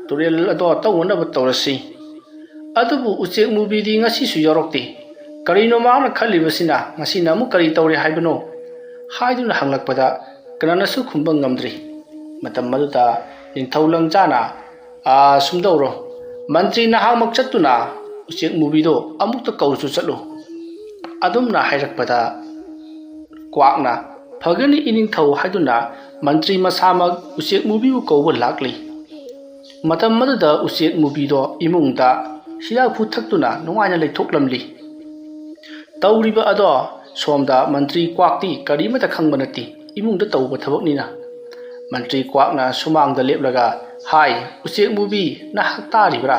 ꯇꯨꯔꯦꯜ ꯑꯗꯣ ꯇꯧꯅꯅꯕ ꯇꯧꯔꯁꯤ꯫" ꯑꯗꯨꯕꯨ ꯎꯆꯦꯛ ꯃꯨꯕꯤꯗꯤ ꯉꯁꯤꯁꯨ ꯌꯥꯎꯔꯛꯇꯦ꯫ ꯀꯔꯤꯅꯣ ꯃꯥꯅ ꯈꯜꯂꯤꯕꯁꯤꯅ? ꯉꯁꯤꯅ ꯑꯃꯨꯛ ꯀꯔꯤ ꯇꯧꯔꯦ ꯍꯥꯏꯕꯅꯣ? ꯍꯥꯏꯗꯨꯅ ꯍꯪꯂꯛꯄꯗ ꯀꯅꯥꯅꯁꯨ ꯈꯨꯝꯕ ꯉꯝꯗ꯭ꯔꯤ꯫ ꯃꯇꯝ ꯑꯗꯨꯗ ꯅꯤꯡꯊꯧ ꯂꯪꯖꯥꯅ, "ꯑꯥ, ꯁꯨꯝꯗꯧꯔꯣ, ꯃꯟꯇ꯭ꯔꯤ ꯅꯍꯥꯛꯃꯛ ꯆꯠꯇꯨꯅ ꯎꯆꯦꯛ ꯃꯨꯕꯤꯗꯣ ꯑꯃꯨꯛꯇ ꯀꯧꯔꯨꯆꯣ ꯆꯠꯂꯨ꯫" ꯑꯗꯨꯝꯅ ꯍꯥꯏꯔꯛꯄꯗ ꯀ꯭ꯋꯥꯛꯅ, "ꯐꯒꯅꯤ ꯏꯅꯤꯡꯊꯧ" ꯍꯥꯏꯗꯨꯅ ꯃꯟꯇ꯭ꯔꯤ ꯃꯁꯥꯃꯛ ꯎꯆꯦꯛ ꯃꯨꯕꯤꯕꯨ ꯀꯧꯕ ꯂꯥꯛꯂꯤ꯫ ꯃꯇꯝ ꯑꯗꯨꯗ ꯎꯆꯦꯛ ꯃꯨꯕꯤꯗꯣ ꯏꯃꯨꯡꯗ ꯍꯤꯗꯥꯛꯐꯨ ꯊꯛꯇꯨꯅ ꯅꯨꯡꯉꯥꯏꯅ ꯂꯩꯊꯣꯛꯂꯝꯂꯤ꯫ ꯇꯧꯔꯤꯕ ꯑꯗꯣ ꯁꯣꯝꯗ ꯃꯟꯇ꯭ꯔꯤ ꯀ꯭ꯋꯥꯛꯇꯤ ꯀꯔꯤꯃꯠꯇ ꯈꯪꯕ ꯅꯠꯇꯦ, ꯏꯃꯨꯡꯗ ꯇꯧꯕ ꯊꯕꯛꯅꯤꯅ꯫ ꯃꯟꯇ꯭ꯔꯤ ꯀ꯭ꯋꯥꯛꯅ ꯁꯨꯃꯥꯡꯗ ꯂꯦꯞꯂꯒ ꯍꯥꯏ, "ꯎꯆꯦꯛ ꯃꯨꯕꯤ, ꯅꯍꯥꯛ ꯇꯥꯔꯤꯕ꯭ꯔꯥ?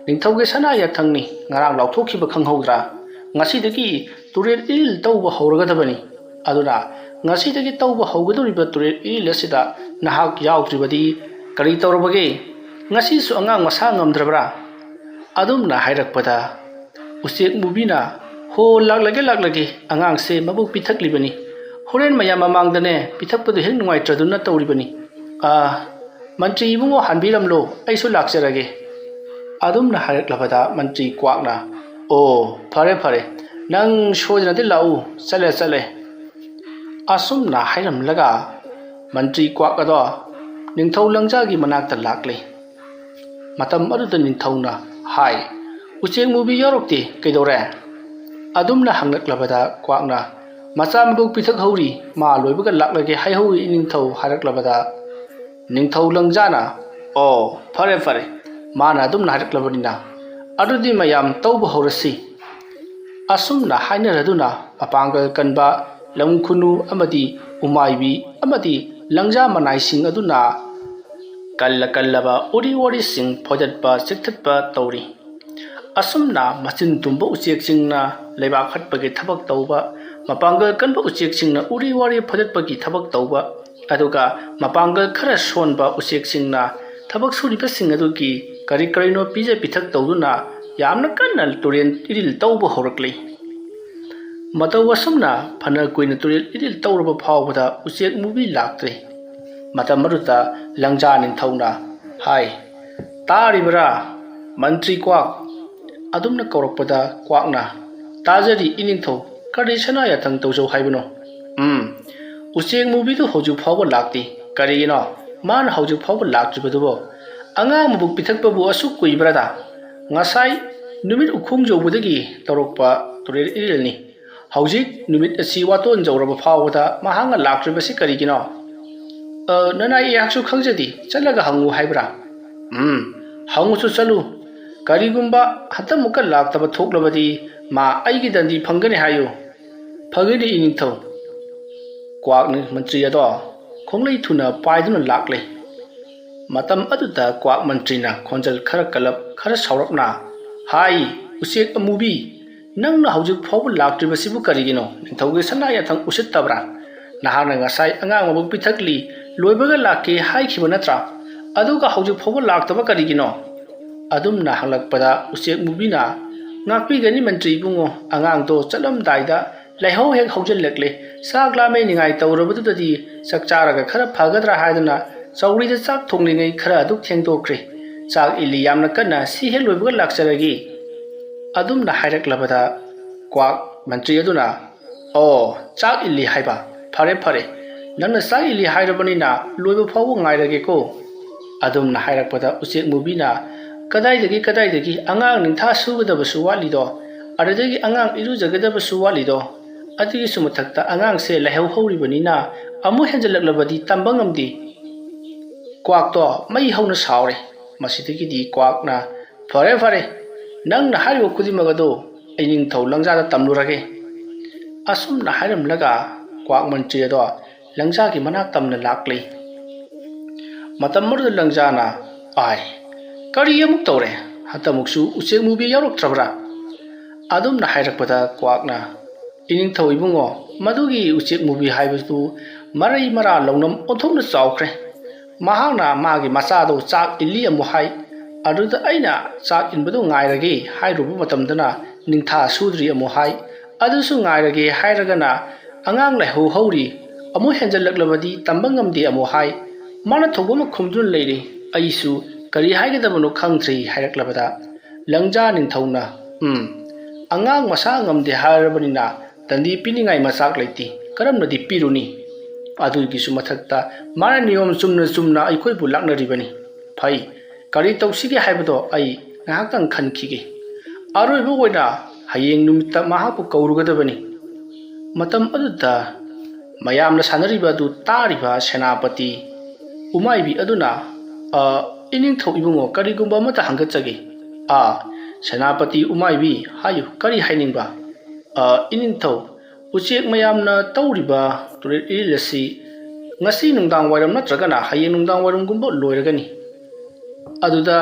ꯅꯤꯡꯊꯧꯒꯤ ꯁꯅꯥ ꯌꯥꯊꯪꯅꯤ, ꯉꯔꯥꯡ ꯂꯥꯎꯊꯣꯛꯈꯤꯕ ꯈꯪꯍꯧꯗ꯭ꯔꯥ? ꯉꯁꯤꯗꯒꯤ ꯇꯨꯔꯦꯜ ꯏꯔꯤꯜ ꯇꯧꯕ ꯍꯧꯔꯒꯗꯕꯅꯤ꯫ ꯑꯗꯨꯅ ꯉꯁꯤꯗꯒꯤ ꯇꯧꯕ ꯍꯧꯒꯗꯧꯔꯤꯕ ꯇꯨꯔꯦꯜ ꯏꯔꯤꯜ ꯑꯁꯤꯗ ꯅꯍꯥꯛ ꯌꯥꯎꯗ꯭ꯔꯤꯕꯗꯤ ꯀꯔꯤ ꯇꯧꯔꯕꯒꯦ? ꯉꯁꯤꯁꯨ ꯑꯉꯥꯡ ꯃꯁꯥ ꯉꯝꯗ꯭ꯔꯕ꯭ꯔꯥ?" ꯑꯗꯨꯝꯅ ꯍꯥꯏꯔꯛꯄꯗ ꯎꯆꯦꯛ ꯃꯨꯕꯤꯅ, "ꯍꯣ, ꯂꯥꯛꯂꯒꯦ, ꯂꯥꯛꯂꯒꯦ, ꯑꯉꯥꯡꯁꯦ ꯃꯕꯨꯛ ꯄꯤꯊꯛꯂꯤꯕꯅꯤ꯫ ꯍꯣꯔꯦꯟ ꯃꯌꯥꯝ ꯃꯃꯥꯡꯗꯅꯦ ꯄꯤꯊꯛꯄꯗꯨ ꯍꯦꯛ ꯅꯨꯡꯉꯥꯏꯇ꯭ꯔꯗꯨꯅ ꯇꯧꯔꯤꯕꯅꯤ꯫ ꯑꯥ, ꯃꯟꯇ꯭ꯔꯤ ꯏꯕꯨꯡꯉꯣ, ꯍꯟꯕꯤꯔꯝꯂꯣ, ꯑꯩꯁꯨ ꯂꯥꯛꯆꯔꯒꯦ"꯫ ꯑꯗꯨꯝꯅ ꯍꯥꯏꯔꯛꯂꯕꯗ ꯃꯟꯇ꯭ꯔꯤ ꯀ꯭ꯋꯥꯛꯅ, "ꯑꯣ, ꯐꯔꯦ, ꯐꯔꯦ, ꯅꯪ ꯁꯣꯏꯗꯅꯗꯤ ꯂꯥꯛꯎ, ꯆꯠꯂꯦ, ꯆꯠꯂꯦ"꯫ ꯑꯁꯨꯝꯅ ꯍꯥꯏꯔꯝꯂꯒ ꯃꯟꯇ꯭ꯔꯤ ꯀ꯭ꯋꯥꯛ ꯑꯗꯣ ꯅꯤꯡꯊꯧ ꯂꯪꯖꯥꯒꯤ ꯃꯅꯥꯛꯇ ꯂꯥꯛꯂꯦ꯫ ꯃꯇꯝ ꯑꯗꯨꯗ ꯅꯤꯡꯊꯧꯅ ꯍꯥꯏ, "ꯎꯆꯦꯛ ꯃꯨꯕꯤ ꯌꯥꯎꯔꯛꯇꯦ, ꯀꯩꯗꯧꯔꯦ?" ꯑꯗꯨꯝꯅ ꯍꯪꯂꯛꯂꯕꯗ ꯀ꯭ꯋꯥꯛꯅ, "ꯃꯆꯥ ꯃꯕꯨꯛ ꯄꯤꯊꯛꯍꯧꯔꯤ, ꯃꯥ ꯂꯣꯏꯕꯒ ꯂꯥꯛꯂꯒꯦ ꯍꯥꯏꯍꯧꯔꯤ ꯏꯅꯤꯡꯊꯧ" ꯍꯥꯏꯔꯛꯂꯕꯗ ꯅꯤꯡꯊꯧ ꯂꯪꯖꯥꯅ, "ꯑꯣ, ꯐꯔꯦ, ꯐꯔꯦ, ꯃꯥꯅ ꯑꯗꯨꯝꯅ ꯍꯥꯏꯔꯛꯂꯕꯅꯤꯅ, ꯑꯗꯨꯗꯤ ꯃꯌꯥꯝ ꯇꯧꯕ ꯍꯧꯔꯁꯤ"꯫ ꯑꯁꯨꯝꯅ ꯍꯥꯏꯅꯔꯗꯨꯅ ꯃꯄꯥꯡꯒꯜ ꯀꯟꯕ ꯂꯝ ꯈꯨꯅꯨ ꯑꯃꯗꯤ ꯎꯃꯥꯏꯕꯤ ꯑꯃꯗꯤ ꯂꯪꯖꯥ ꯃꯅꯥꯏꯁꯤꯡ ꯑꯗꯨꯅ ꯀꯜꯂ ꯀꯜꯂꯕ ꯎꯔꯤ ꯋꯥꯔꯤꯁꯤꯡ ꯐꯣꯏꯗꯠꯄ ꯆꯤꯛꯊꯠꯄ ꯇꯧꯔꯤ꯫ ꯑꯁꯨꯝꯅ ꯃꯆꯤꯟ ꯇꯨꯝꯕ ꯎꯆꯦꯛꯁꯤꯡꯅ ꯂꯩꯕꯥꯛ ꯍꯠꯄꯒꯤ ꯊꯕꯛ ꯇꯧꯕ, ꯃꯄꯥꯡꯒꯜ ꯀꯟꯕ ꯎꯆꯦꯛꯁꯤꯡꯅ ꯎꯔꯤ ꯋꯥꯔꯤ ꯐꯣꯏꯗꯠꯄꯒꯤ ꯊꯕꯛ ꯇꯧꯕ, ꯑꯗꯨꯒ ꯃꯄꯥꯡꯒꯜ ꯈꯔ ꯁꯣꯟꯕ ꯎꯆꯦꯛꯁꯤꯡꯅ ꯊꯕꯛ ꯁꯨꯔꯤꯕꯁꯤꯡ ꯑꯗꯨꯒꯤ ꯀꯔꯤ ꯀꯔꯤꯅꯣ ꯄꯤꯖ ꯄꯤꯊꯛ ꯇꯧꯗꯨꯅ ꯌꯥꯝꯅ ꯀꯟꯅ ꯇꯨꯔꯦꯟ ꯏꯔꯤꯜ ꯇꯧꯕ ꯍꯧꯔꯛꯂꯤ꯫ ꯃꯇꯧ ꯑꯁꯨꯝꯅ ꯐꯅ ꯀꯨꯏꯅ ꯇꯨꯔꯦꯜ ꯏꯔꯤꯜ ꯇꯧꯔꯕ ꯐꯥꯎꯕꯗ ꯎꯆꯦꯛ ꯃꯨꯕꯤ ꯂꯥꯛꯇ꯭ꯔꯦ꯫ ꯃꯇꯝ ꯑꯗꯨꯗ ꯂꯪꯖꯥ ꯅꯤꯡꯊꯧꯅ ꯍꯥꯏ, "ꯇꯥꯔꯤꯕꯔꯥ, ꯃꯟꯇ꯭ꯔꯤ ꯀ꯭ꯋꯥꯛ?" ꯑꯗꯨꯝꯅ ꯀꯧꯔꯛꯄꯗ ꯀ꯭ꯋꯥꯛꯅ, "ꯇꯥꯖꯔꯤ ꯏꯅꯤꯡꯊꯧ, ꯀꯔꯤ ꯁꯅꯥ ꯌꯥꯊꯪ ꯇꯧꯖꯧ ꯍꯥꯏꯕꯅꯣ?" "ꯎꯝ, ꯎꯆꯦꯛ ꯃꯨꯕꯤꯗꯨ ꯍꯧꯖꯤꯛ ꯐꯥꯎꯕ ꯂꯥꯛꯇꯦ꯫ ꯀꯔꯤꯒꯤꯅꯣ ꯃꯥꯅ ꯍꯧꯖꯤꯛ ꯐꯥꯎꯕ ꯂꯥꯛꯇ꯭ꯔꯤꯕꯗꯨꯕꯣ? ꯑꯉꯥꯡ ꯃꯕꯨꯛ ꯄꯤꯊꯛꯄꯕꯨ ꯑꯁꯨꯛ ꯀꯨꯏꯕ꯭ꯔꯥꯗ? ꯉꯁꯥꯏ ꯅꯨꯃꯤꯠ ꯎꯈꯣꯡ ꯌꯧꯕꯗꯒꯤ ꯇꯧꯔꯛꯄ ꯇꯨꯔꯦꯜ ꯏꯔꯤꯜꯅꯤ꯫ ꯍꯧꯖꯤꯛ ꯅꯨꯃꯤꯠ ꯑꯁꯤ ꯋꯥꯇꯣꯟ ꯌꯧꯔꯕ ꯐꯥꯎꯕꯗ ꯃꯍꯥꯛꯅ ꯂꯥꯛꯇ꯭ꯔꯤꯕꯁꯤ ꯀꯔꯤꯒꯤꯅꯣ?" "ꯑ, ꯅꯅꯥꯏ ꯑꯩꯍꯥꯛꯁꯨ ꯈꯪꯖꯗꯦ, ꯆꯠꯂꯒ ꯍꯪꯉꯨ ꯍꯥꯏꯕ꯭ꯔꯥ?" "ꯎꯝ, ꯍꯪꯉꯨꯁꯨ ꯆꯠꯂꯨ꯫ ꯀꯔꯤꯒꯨꯝꯕ ꯍꯟꯗꯛꯃꯨꯛꯀ ꯂꯥꯛꯇꯕ ꯊꯣꯛꯂꯕꯗꯤ ꯃꯥ ꯑꯩꯒꯤ ꯗꯟꯗꯤ ꯐꯪꯒꯅꯤ ꯍꯥꯏꯌꯨ"꯫ "ꯐꯒꯅꯤ ꯏꯅꯤꯡꯊꯧ"꯫ ꯀ꯭ꯋꯥꯛ ꯃꯟꯇ꯭ꯔꯤ ꯑꯗꯣ ꯈꯣꯡꯂꯩ ꯊꯨꯅ ꯄꯥꯏꯗꯨꯅ ꯂꯥꯛꯂꯦ꯫ ꯃꯇꯝ ꯑꯗꯨꯗ ꯀ꯭ꯋꯥꯛ ꯃꯟꯇ꯭ꯔꯤꯅ ꯈꯣꯟꯖꯦꯜ ꯈꯔ ꯀꯜꯂꯞ, ꯈꯔ ꯁꯥꯎꯔꯞꯅ ꯍꯥꯏ, "ꯎꯆꯦꯛ ꯑꯃꯨꯕꯤ, "ꯅꯪꯅ ꯍꯧꯖꯤꯛ ꯐꯥꯎꯕ ꯂꯥꯛꯇ꯭ꯔꯤꯕꯁꯤꯕꯨ ꯀꯔꯤꯒꯤꯅꯣ? ꯅꯤꯡꯊꯧꯒꯤ ꯁꯅꯥ ꯌꯥꯊꯪ ꯎꯁꯤꯠꯇꯕ꯭ꯔꯥ? ꯅꯍꯥꯛꯅ ꯉꯁꯥꯏ ꯑꯉꯥꯡ ꯃꯕꯨꯛ ꯄꯤꯊꯛꯂꯤ ꯂꯣꯏꯕꯒ ꯂꯥꯛꯀꯦ ꯍꯥꯏꯈꯤꯕ ꯅꯠꯇ꯭ꯔꯥ? ꯑꯗꯨꯒ ꯍꯧꯖꯤꯛ ꯐꯥꯎꯕ ꯂꯥꯛꯇꯕ ꯀꯔꯤꯒꯤꯅꯣ?" ꯑꯗꯨꯝꯅ ꯍꯪꯂꯛꯄꯗ ꯎꯆꯦꯛ ꯃꯨꯕꯤꯅ, "ꯉꯥꯛꯄꯤꯒꯅꯤ ꯃꯟꯇ꯭ꯔꯤ ꯏꯕꯨꯡꯉꯣ, ꯑꯉꯥꯡꯗꯣ ꯆꯠꯂꯝꯗꯥꯏꯗ ꯂꯥꯏꯍꯧ ꯍꯦꯛ ꯍꯧꯖꯤꯜꯂꯛꯂꯦ꯫ ꯆꯥꯛ ꯂꯥꯝꯃꯦ ꯅꯤꯡꯉꯥꯏ ꯇꯧꯔꯕꯗꯨꯗꯗꯤ ꯆꯥꯛ ꯆꯥꯔꯒ ꯈꯔ ꯐꯒꯗ꯭ꯔꯥ ꯍꯥꯏꯗꯅ ꯆꯧꯀ꯭ꯔꯤꯗ ꯆꯥꯛ ꯊꯣꯡꯂꯤꯉꯩ ꯈꯔ ꯑꯗꯨꯛ ꯊꯦꯡꯗꯣꯛꯈ꯭ꯔꯦ꯫ ꯆꯥꯛ ꯏꯜꯂꯤ ꯌꯥꯝꯅ ꯀꯟꯅ, ꯁꯤ ꯍꯦꯛ ꯂꯣꯏꯕꯒ ꯂꯥꯛꯆꯔꯒꯦ꯫" ꯑꯗꯨꯝꯅ ꯍꯥꯏꯔꯛꯂꯕꯗ ꯀ꯭ꯋꯥꯛ ꯃꯟꯇ꯭ꯔꯤ ꯑꯗꯨꯅ, "ꯑꯣ, ꯆꯥꯛ ꯏꯜꯂꯤ ꯍꯥꯏꯕ? ꯐꯔꯦ, ꯐꯔꯦ, ꯅꯪꯅ ꯆꯥꯛ ꯏꯜꯂꯤ ꯍꯥꯏꯔꯕꯅꯤꯅ ꯂꯣꯏꯕ ꯐꯥꯎꯕ ꯉꯥꯏꯔꯒꯦꯀꯣ꯫" ꯑꯗꯨꯝꯅ ꯍꯥꯏꯔꯛꯄꯗ ꯎꯆꯦꯛ ꯃꯨꯕꯤꯅ, "ꯀꯗꯥꯏꯗꯒꯤ, ꯀꯗꯥꯏꯗꯒꯤ ꯑꯉꯥꯡ ꯅꯤꯡꯊꯥ ꯁꯨꯒꯗꯕꯁꯨ ꯋꯥꯠꯂꯤꯗꯣ, ꯑꯗꯨꯗꯒꯤ ꯑꯉꯥꯡ ꯏꯔꯨꯖꯒꯗꯕꯁꯨ ꯋꯥꯠꯂꯤꯗꯣ, ꯑꯗꯨꯒꯤꯁꯨ ꯃꯊꯛꯇ ꯑꯉꯥꯡꯁꯦ ꯂꯥꯏꯍꯧ ꯍꯧꯔꯤꯕꯅꯤꯅ ꯑꯃꯨꯛ ꯍꯦꯟꯖꯜꯂꯛꯂꯕꯗꯤ ꯇꯝꯕ ꯉꯝꯗꯦ꯫" ꯀ꯭ꯋꯥꯛꯇꯣ ꯃꯩ ꯍꯧꯅ ꯁꯥꯎꯔꯦ꯫ ꯃꯁꯤꯗꯒꯤꯗꯤ ꯀ꯭ꯋꯥꯛꯅ, "ꯐꯔꯦ, ꯐꯔꯦ, ꯅꯪꯅ ꯍꯥꯏꯔꯤꯕ ꯈꯨꯗꯤꯡꯃꯛ ꯑꯗꯨ ꯑꯩ ꯅꯤꯡꯊꯧ ꯂꯪꯖꯥꯗ ꯇꯝꯂꯨꯔꯒꯦ꯫" ꯑꯁꯨꯝꯅ ꯍꯥꯏꯔꯝꯂꯒ ꯀ꯭ꯋꯥꯛ ꯃꯟꯇ꯭ꯔꯤ ꯑꯗꯣ ꯂꯪꯖꯥꯒꯤ ꯃꯅꯥꯛ ꯇꯝꯅ ꯂꯥꯛꯂꯤ꯫ ꯃꯇꯝ ꯑꯗꯨꯗ ꯂꯪꯖꯥꯅ, "ꯑꯥꯏ, ꯀꯔꯤ ꯑꯃꯨꯛ ꯇꯧꯔꯦ? ꯍꯟꯗꯛꯃꯨꯛꯁꯨ ꯎꯆꯦꯛ ꯃꯨꯕꯤ ꯌꯥꯎꯔꯛꯇ꯭ꯔꯕ꯭ꯔꯥ?" ꯑꯗꯨꯝꯅ ꯍꯥꯏꯔꯛꯄꯗ ꯀ꯭ꯋꯥꯛꯅ, "ꯏꯅꯤꯡꯊꯧ ꯏꯕꯨꯡꯉꯣ, ꯃꯗꯨꯒꯤ ꯎꯆꯦꯛ ꯃꯨꯕꯤ ꯍꯥꯏꯕꯗꯨ ꯃꯔꯩ ꯃꯔꯥ ꯂꯧꯅꯝ ꯑꯣꯟꯊꯣꯛꯅ ꯆꯥꯎꯈ꯭ꯔꯦ꯫ ꯃꯍꯥꯛꯅ ꯃꯥꯒꯤ ꯃꯆꯥꯗꯨ ꯆꯥꯛ ꯏꯜꯂꯤ ꯑꯃꯨꯛ ꯍꯥꯏ, ꯑꯗꯨꯗ ꯑꯩꯅ ꯆꯥꯛ ꯏꯟꯕꯗꯨ ꯉꯥꯏꯔꯒꯦ ꯍꯥꯏꯔꯨꯕ ꯃꯇꯝꯗꯅ ꯅꯤꯡꯊꯥ ꯁꯨꯗ꯭ꯔꯤ ꯑꯃꯨꯛ ꯍꯥꯏ, ꯑꯗꯨꯁꯨ ꯉꯥꯏꯔꯒꯦ ꯍꯥꯏꯔꯒꯅ ꯑꯉꯥꯡ ꯂꯥꯏꯍꯧ ꯍꯧꯔꯤ, ꯑꯃꯨꯛ ꯍꯦꯟꯖꯜꯂꯛꯂꯕꯗꯤ ꯇꯝꯕ ꯉꯝꯗꯦ ꯑꯃꯨꯛ ꯍꯥꯏ꯫ ꯃꯥꯅ ꯊꯣꯛꯄ ꯑꯃ ꯈꯨꯝꯗꯨꯅ ꯂꯩꯔꯦ꯫ ꯑꯩꯁꯨ ꯀꯔꯤ ꯍꯥꯏꯒꯗꯕꯅꯣ ꯈꯪꯗ꯭ꯔꯦ" ꯍꯥꯏꯔꯛꯂꯕꯗ ꯂꯪꯖꯥ ꯅꯤꯡꯊꯧꯅ, "ꯎꯝ, ꯑꯉꯥꯡ ꯃꯁꯥ ꯉꯝꯗꯦ ꯍꯥꯏꯔꯕꯅꯤꯅ ꯇꯟꯗꯤ ꯄꯤꯅꯤꯡꯉꯥꯏ ꯃꯆꯥꯛ ꯂꯩꯇꯦ, ꯀꯔꯝꯅꯗꯤ ꯄꯤꯔꯨꯅꯤ? ꯑꯗꯨꯒꯤꯁꯨ ꯃꯊꯛꯇ ꯃꯥꯅ ꯅꯤꯌꯣꯝ ꯆꯨꯝꯅ ꯆꯨꯝꯅ ꯑꯩꯈꯣꯏꯕꯨ ꯂꯥꯛꯅꯔꯤꯕꯅꯤ꯫ ꯐꯩ, ꯀꯔꯤ ꯇꯧꯁꯤꯒꯦ ꯍꯥꯏꯕꯗꯣ ꯑꯩ ꯉꯥꯏꯍꯥꯛꯇꯪ ꯈꯟꯈꯤꯒꯦ꯫ ꯑꯔꯣꯏꯕ ꯑꯣꯏꯅ ꯍꯌꯦꯡ ꯅꯨꯃꯤꯠꯇ ꯃꯍꯥꯛꯄꯨ ꯀꯧꯔꯨꯒꯗꯕꯅꯤ꯫" ꯃꯇꯝ ꯑꯗꯨꯗ ꯃꯌꯥꯝꯅ ꯁꯥꯟꯅꯔꯤꯕ ꯑꯗꯨ ꯇꯥꯔꯤꯕ ꯁꯦꯅꯥꯄꯇꯤ ꯎꯃꯥꯏꯕꯤ ꯑꯗꯨꯅ, "ꯑ, ꯏꯅꯤꯡꯊꯧ ꯏꯕꯨꯡꯉꯣ, ꯀꯔꯤꯒꯨꯝꯕ ꯑꯃꯠꯇ ꯍꯪꯒꯠꯆꯒꯦ꯫" "ꯑ, ꯁꯦꯅꯥꯄꯇꯤ ꯎꯃꯥꯏꯕꯤ, ꯍꯥꯏꯌꯨ, ꯀꯔꯤ ꯍꯥꯏꯅꯤꯡꯕ?" "ꯑ, ꯏꯅꯤꯡꯊꯧ, ꯎꯆꯦꯛ ꯃꯌꯥꯝꯅ ꯇꯧꯔꯤꯕ ꯇꯨꯔꯦꯜ ꯏꯔꯤꯜ ꯑꯁꯤ ꯉꯁꯤ ꯅꯨꯡꯗꯥꯡ ꯋꯥꯏꯔꯝ ꯅꯠꯇ꯭ꯔꯒꯅ ꯍꯌꯦꯡ ꯅꯨꯡꯗꯥꯡ ꯋꯥꯏꯔꯝꯒꯨꯝꯕ ꯂꯣꯏꯔꯒꯅꯤ꯫ ꯑꯗꯨꯗ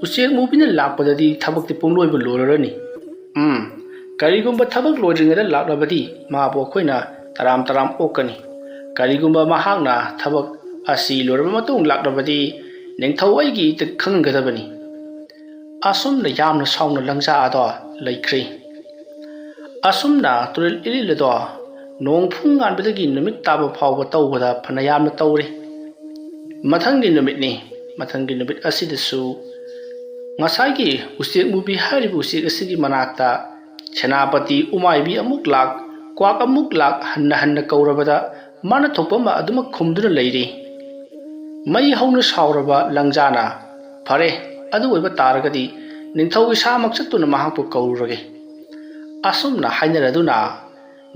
ꯎꯆꯦꯛ ꯃꯨꯕꯤꯅ ꯂꯥꯛꯄꯗꯗꯤ ꯊꯕꯛꯇꯤ ꯄꯨꯡꯂꯣꯏꯕ ꯂꯣꯏꯔꯔꯅꯤ꯫" "ꯎꯝ, ꯀꯔꯤꯒꯨꯝꯕ ꯊꯕꯛ ꯂꯣꯏꯗ꯭ꯔꯤꯉꯩꯗ ꯂꯥꯛꯂꯕꯗꯤ ꯃꯍꯥꯛꯄꯨ ꯑꯩꯈꯣꯏꯅ ꯇꯔꯥꯝ ꯇꯔꯥꯝ ꯑꯣꯛꯀꯅꯤ꯫ ꯀꯔꯤꯒꯨꯝꯕ ꯃꯍꯥꯛꯅ ꯊꯕꯛ ꯑꯁꯤ ꯂꯣꯏꯔꯕ ꯃꯇꯨꯡ ꯂꯥꯛꯂꯕꯗꯤ ꯅꯤꯡꯊꯧ ꯑꯩꯒꯤ ꯏꯇ ꯈꯪꯒꯗꯕꯅꯤ꯫ ꯑꯁꯨꯝꯅ ꯌꯥꯝꯅ ꯁꯥꯎꯅ ꯂꯪꯖꯥ ꯑꯗꯣ ꯂꯩꯈ꯭ꯔꯦ꯫ ꯑꯁꯨꯝꯅ ꯇꯨꯔꯦꯜ ꯏꯔꯤꯜ ꯑꯗꯣ ꯅꯣꯡ ꯐꯨꯡ ꯉꯥꯟꯕꯗꯒꯤ ꯅꯨꯃꯤꯠ ꯇꯥꯕ ꯐꯥꯎꯕ ꯇꯧꯕꯗ ꯐꯅ ꯌꯥꯝꯅ ꯇꯧꯔꯦ꯫ ꯃꯊꯪꯒꯤ ꯅꯨꯃꯤꯠꯅꯤ꯫ ꯃꯊꯪꯒꯤ ꯅꯨꯃꯤꯠ ꯑꯁꯤꯗꯁꯨ ꯉꯁꯥꯏꯒꯤ ꯎꯆꯦꯛ ꯃꯨꯕꯤ ꯍꯥꯏꯔꯤꯕ ꯎꯆꯦꯛ ꯑꯁꯤꯒꯤ ꯃꯅꯥꯛꯇ ꯁꯦꯅꯥꯄꯇꯤ ꯎꯃꯥꯏꯕꯤ ꯑꯃꯨꯛ ꯂꯥꯛ, ꯀ꯭ꯋꯥꯛ ꯑꯃꯨꯛ ꯂꯥꯛ, ꯍꯟꯅ ꯍꯟꯅ ꯀꯧꯔꯕꯗ ꯃꯥꯅ ꯊꯣꯛꯄ ꯑꯃ ꯑꯗꯨꯃꯛ ꯈꯨꯝꯗꯨꯅ ꯂꯩꯔꯤ꯫ ꯃꯩ ꯍꯧꯅ ꯁꯥꯎꯔꯕ ꯂꯪꯖꯥꯅ, "ꯐꯔꯦ, ꯑꯗꯨ ꯑꯣꯏꯕ ꯇꯥꯔꯒꯗꯤ ꯅꯤꯡꯊꯧ ꯏꯁꯥꯃꯛ ꯆꯠꯇꯨꯅ ꯃꯍꯥꯛꯄꯨ ꯀꯧꯔꯨꯔꯒꯦ"꯫ ꯑꯁꯨꯝꯅ ꯍꯥꯏꯅꯔꯗꯨꯅ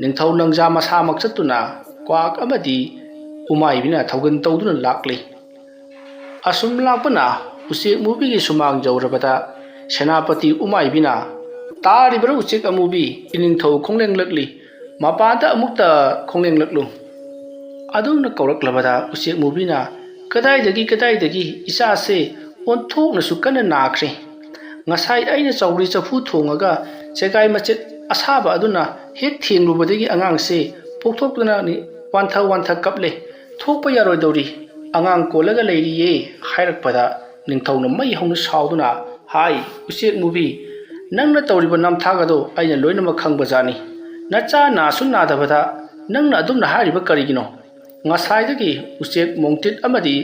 ꯅꯤꯡꯊꯧ ꯂꯪꯖꯥ ꯃꯁꯥꯃꯛ ꯆꯠꯇꯨꯅ ꯀ꯭ꯋꯥꯛ ꯑꯃꯗꯤ ꯎꯃꯥꯏꯕꯤꯅ ꯊꯧꯒꯜ ꯇꯧꯗꯨꯅ ꯂꯥꯛꯂꯤ꯫ ꯑꯁꯨꯝ ꯂꯥꯛꯄꯅ ꯎꯆꯦꯛ ꯃꯨꯕꯤꯒꯤ ꯁꯨꯃꯥꯡ ꯌꯧꯔꯕꯗ ꯁꯦꯅꯥꯄꯇꯤ ꯎꯃꯥꯏꯕꯤꯅ, "ꯇꯥꯔꯤꯕ꯭ꯔꯥ ꯎꯆꯦꯛ ꯑꯃꯨꯕꯤ? ꯏꯅꯤꯡꯊꯧ ꯈꯣꯡꯂꯦꯡꯂꯛꯂꯤ, ꯃꯄꯥꯟꯗ ꯑꯃꯨꯛꯇ ꯈꯣꯡꯂꯦꯡꯂꯛꯂꯨ"꯫ ꯑꯗꯨꯝꯅ ꯀꯧꯔꯛꯂꯕꯗ ꯎꯆꯦꯛ ꯃꯨꯕꯤꯅ, "ꯀꯗꯥꯏꯗꯒꯤ, ꯀꯗꯥꯏꯗꯒꯤ? ꯏꯆꯥꯁꯦ ꯑꯣꯟꯊꯣꯛꯅꯁꯨ ꯀꯟꯅ ꯅꯥꯈ꯭ꯔꯦ꯫ ꯉꯁꯥꯏ ꯑꯩꯅ ꯆꯧꯔꯤ ꯆꯐꯨ ꯊꯣꯡꯉꯒ ꯆꯦꯒꯥꯏ ꯃꯆꯦꯠ ꯑꯁꯥꯕ ꯑꯗꯨꯅ ꯍꯦꯛ ꯊꯦꯡꯂꯨꯕꯗꯒꯤ ꯑꯉꯥꯡꯁꯦ ꯄꯣꯛꯊꯣꯛꯇꯨꯅ ꯋꯥꯟꯊ ꯋꯥꯟꯊ ꯀꯞꯂꯦ꯫ ꯊꯣꯛꯄ ꯌꯥꯔꯣꯏꯗꯧꯔꯤ꯫ ꯑꯉꯥꯡ ꯀꯣꯜꯂꯒ ꯂꯩꯔꯤꯌꯦ" ꯍꯥꯏꯔꯛꯄꯗ ꯅꯤꯡꯊꯧꯅ ꯃꯩ ꯍꯧꯅ ꯁꯥꯎꯗꯨꯅ, "ꯍꯥꯏ, ꯎꯆꯦꯛ ꯃꯨꯕꯤ, ꯅꯪꯅ ꯇꯧꯔꯤꯕ ꯅꯝꯊꯥꯛ ꯑꯗꯣ ꯑꯩꯅ ꯂꯣꯏꯅꯃꯛ ꯈꯪꯕꯖꯥꯠꯅꯤ꯫ ꯅꯆꯥ ꯅꯥꯁꯨ ꯅꯥꯗꯕꯗ ꯅꯪꯅ ꯑꯗꯨꯝꯅ ꯍꯥꯏꯔꯤꯕ ꯀꯔꯤꯒꯤꯅꯣ? ꯉꯁꯥꯏꯗꯒꯤ ꯎꯆꯦꯛ ꯃꯣꯡꯇꯤꯠ ꯑꯃꯗꯤ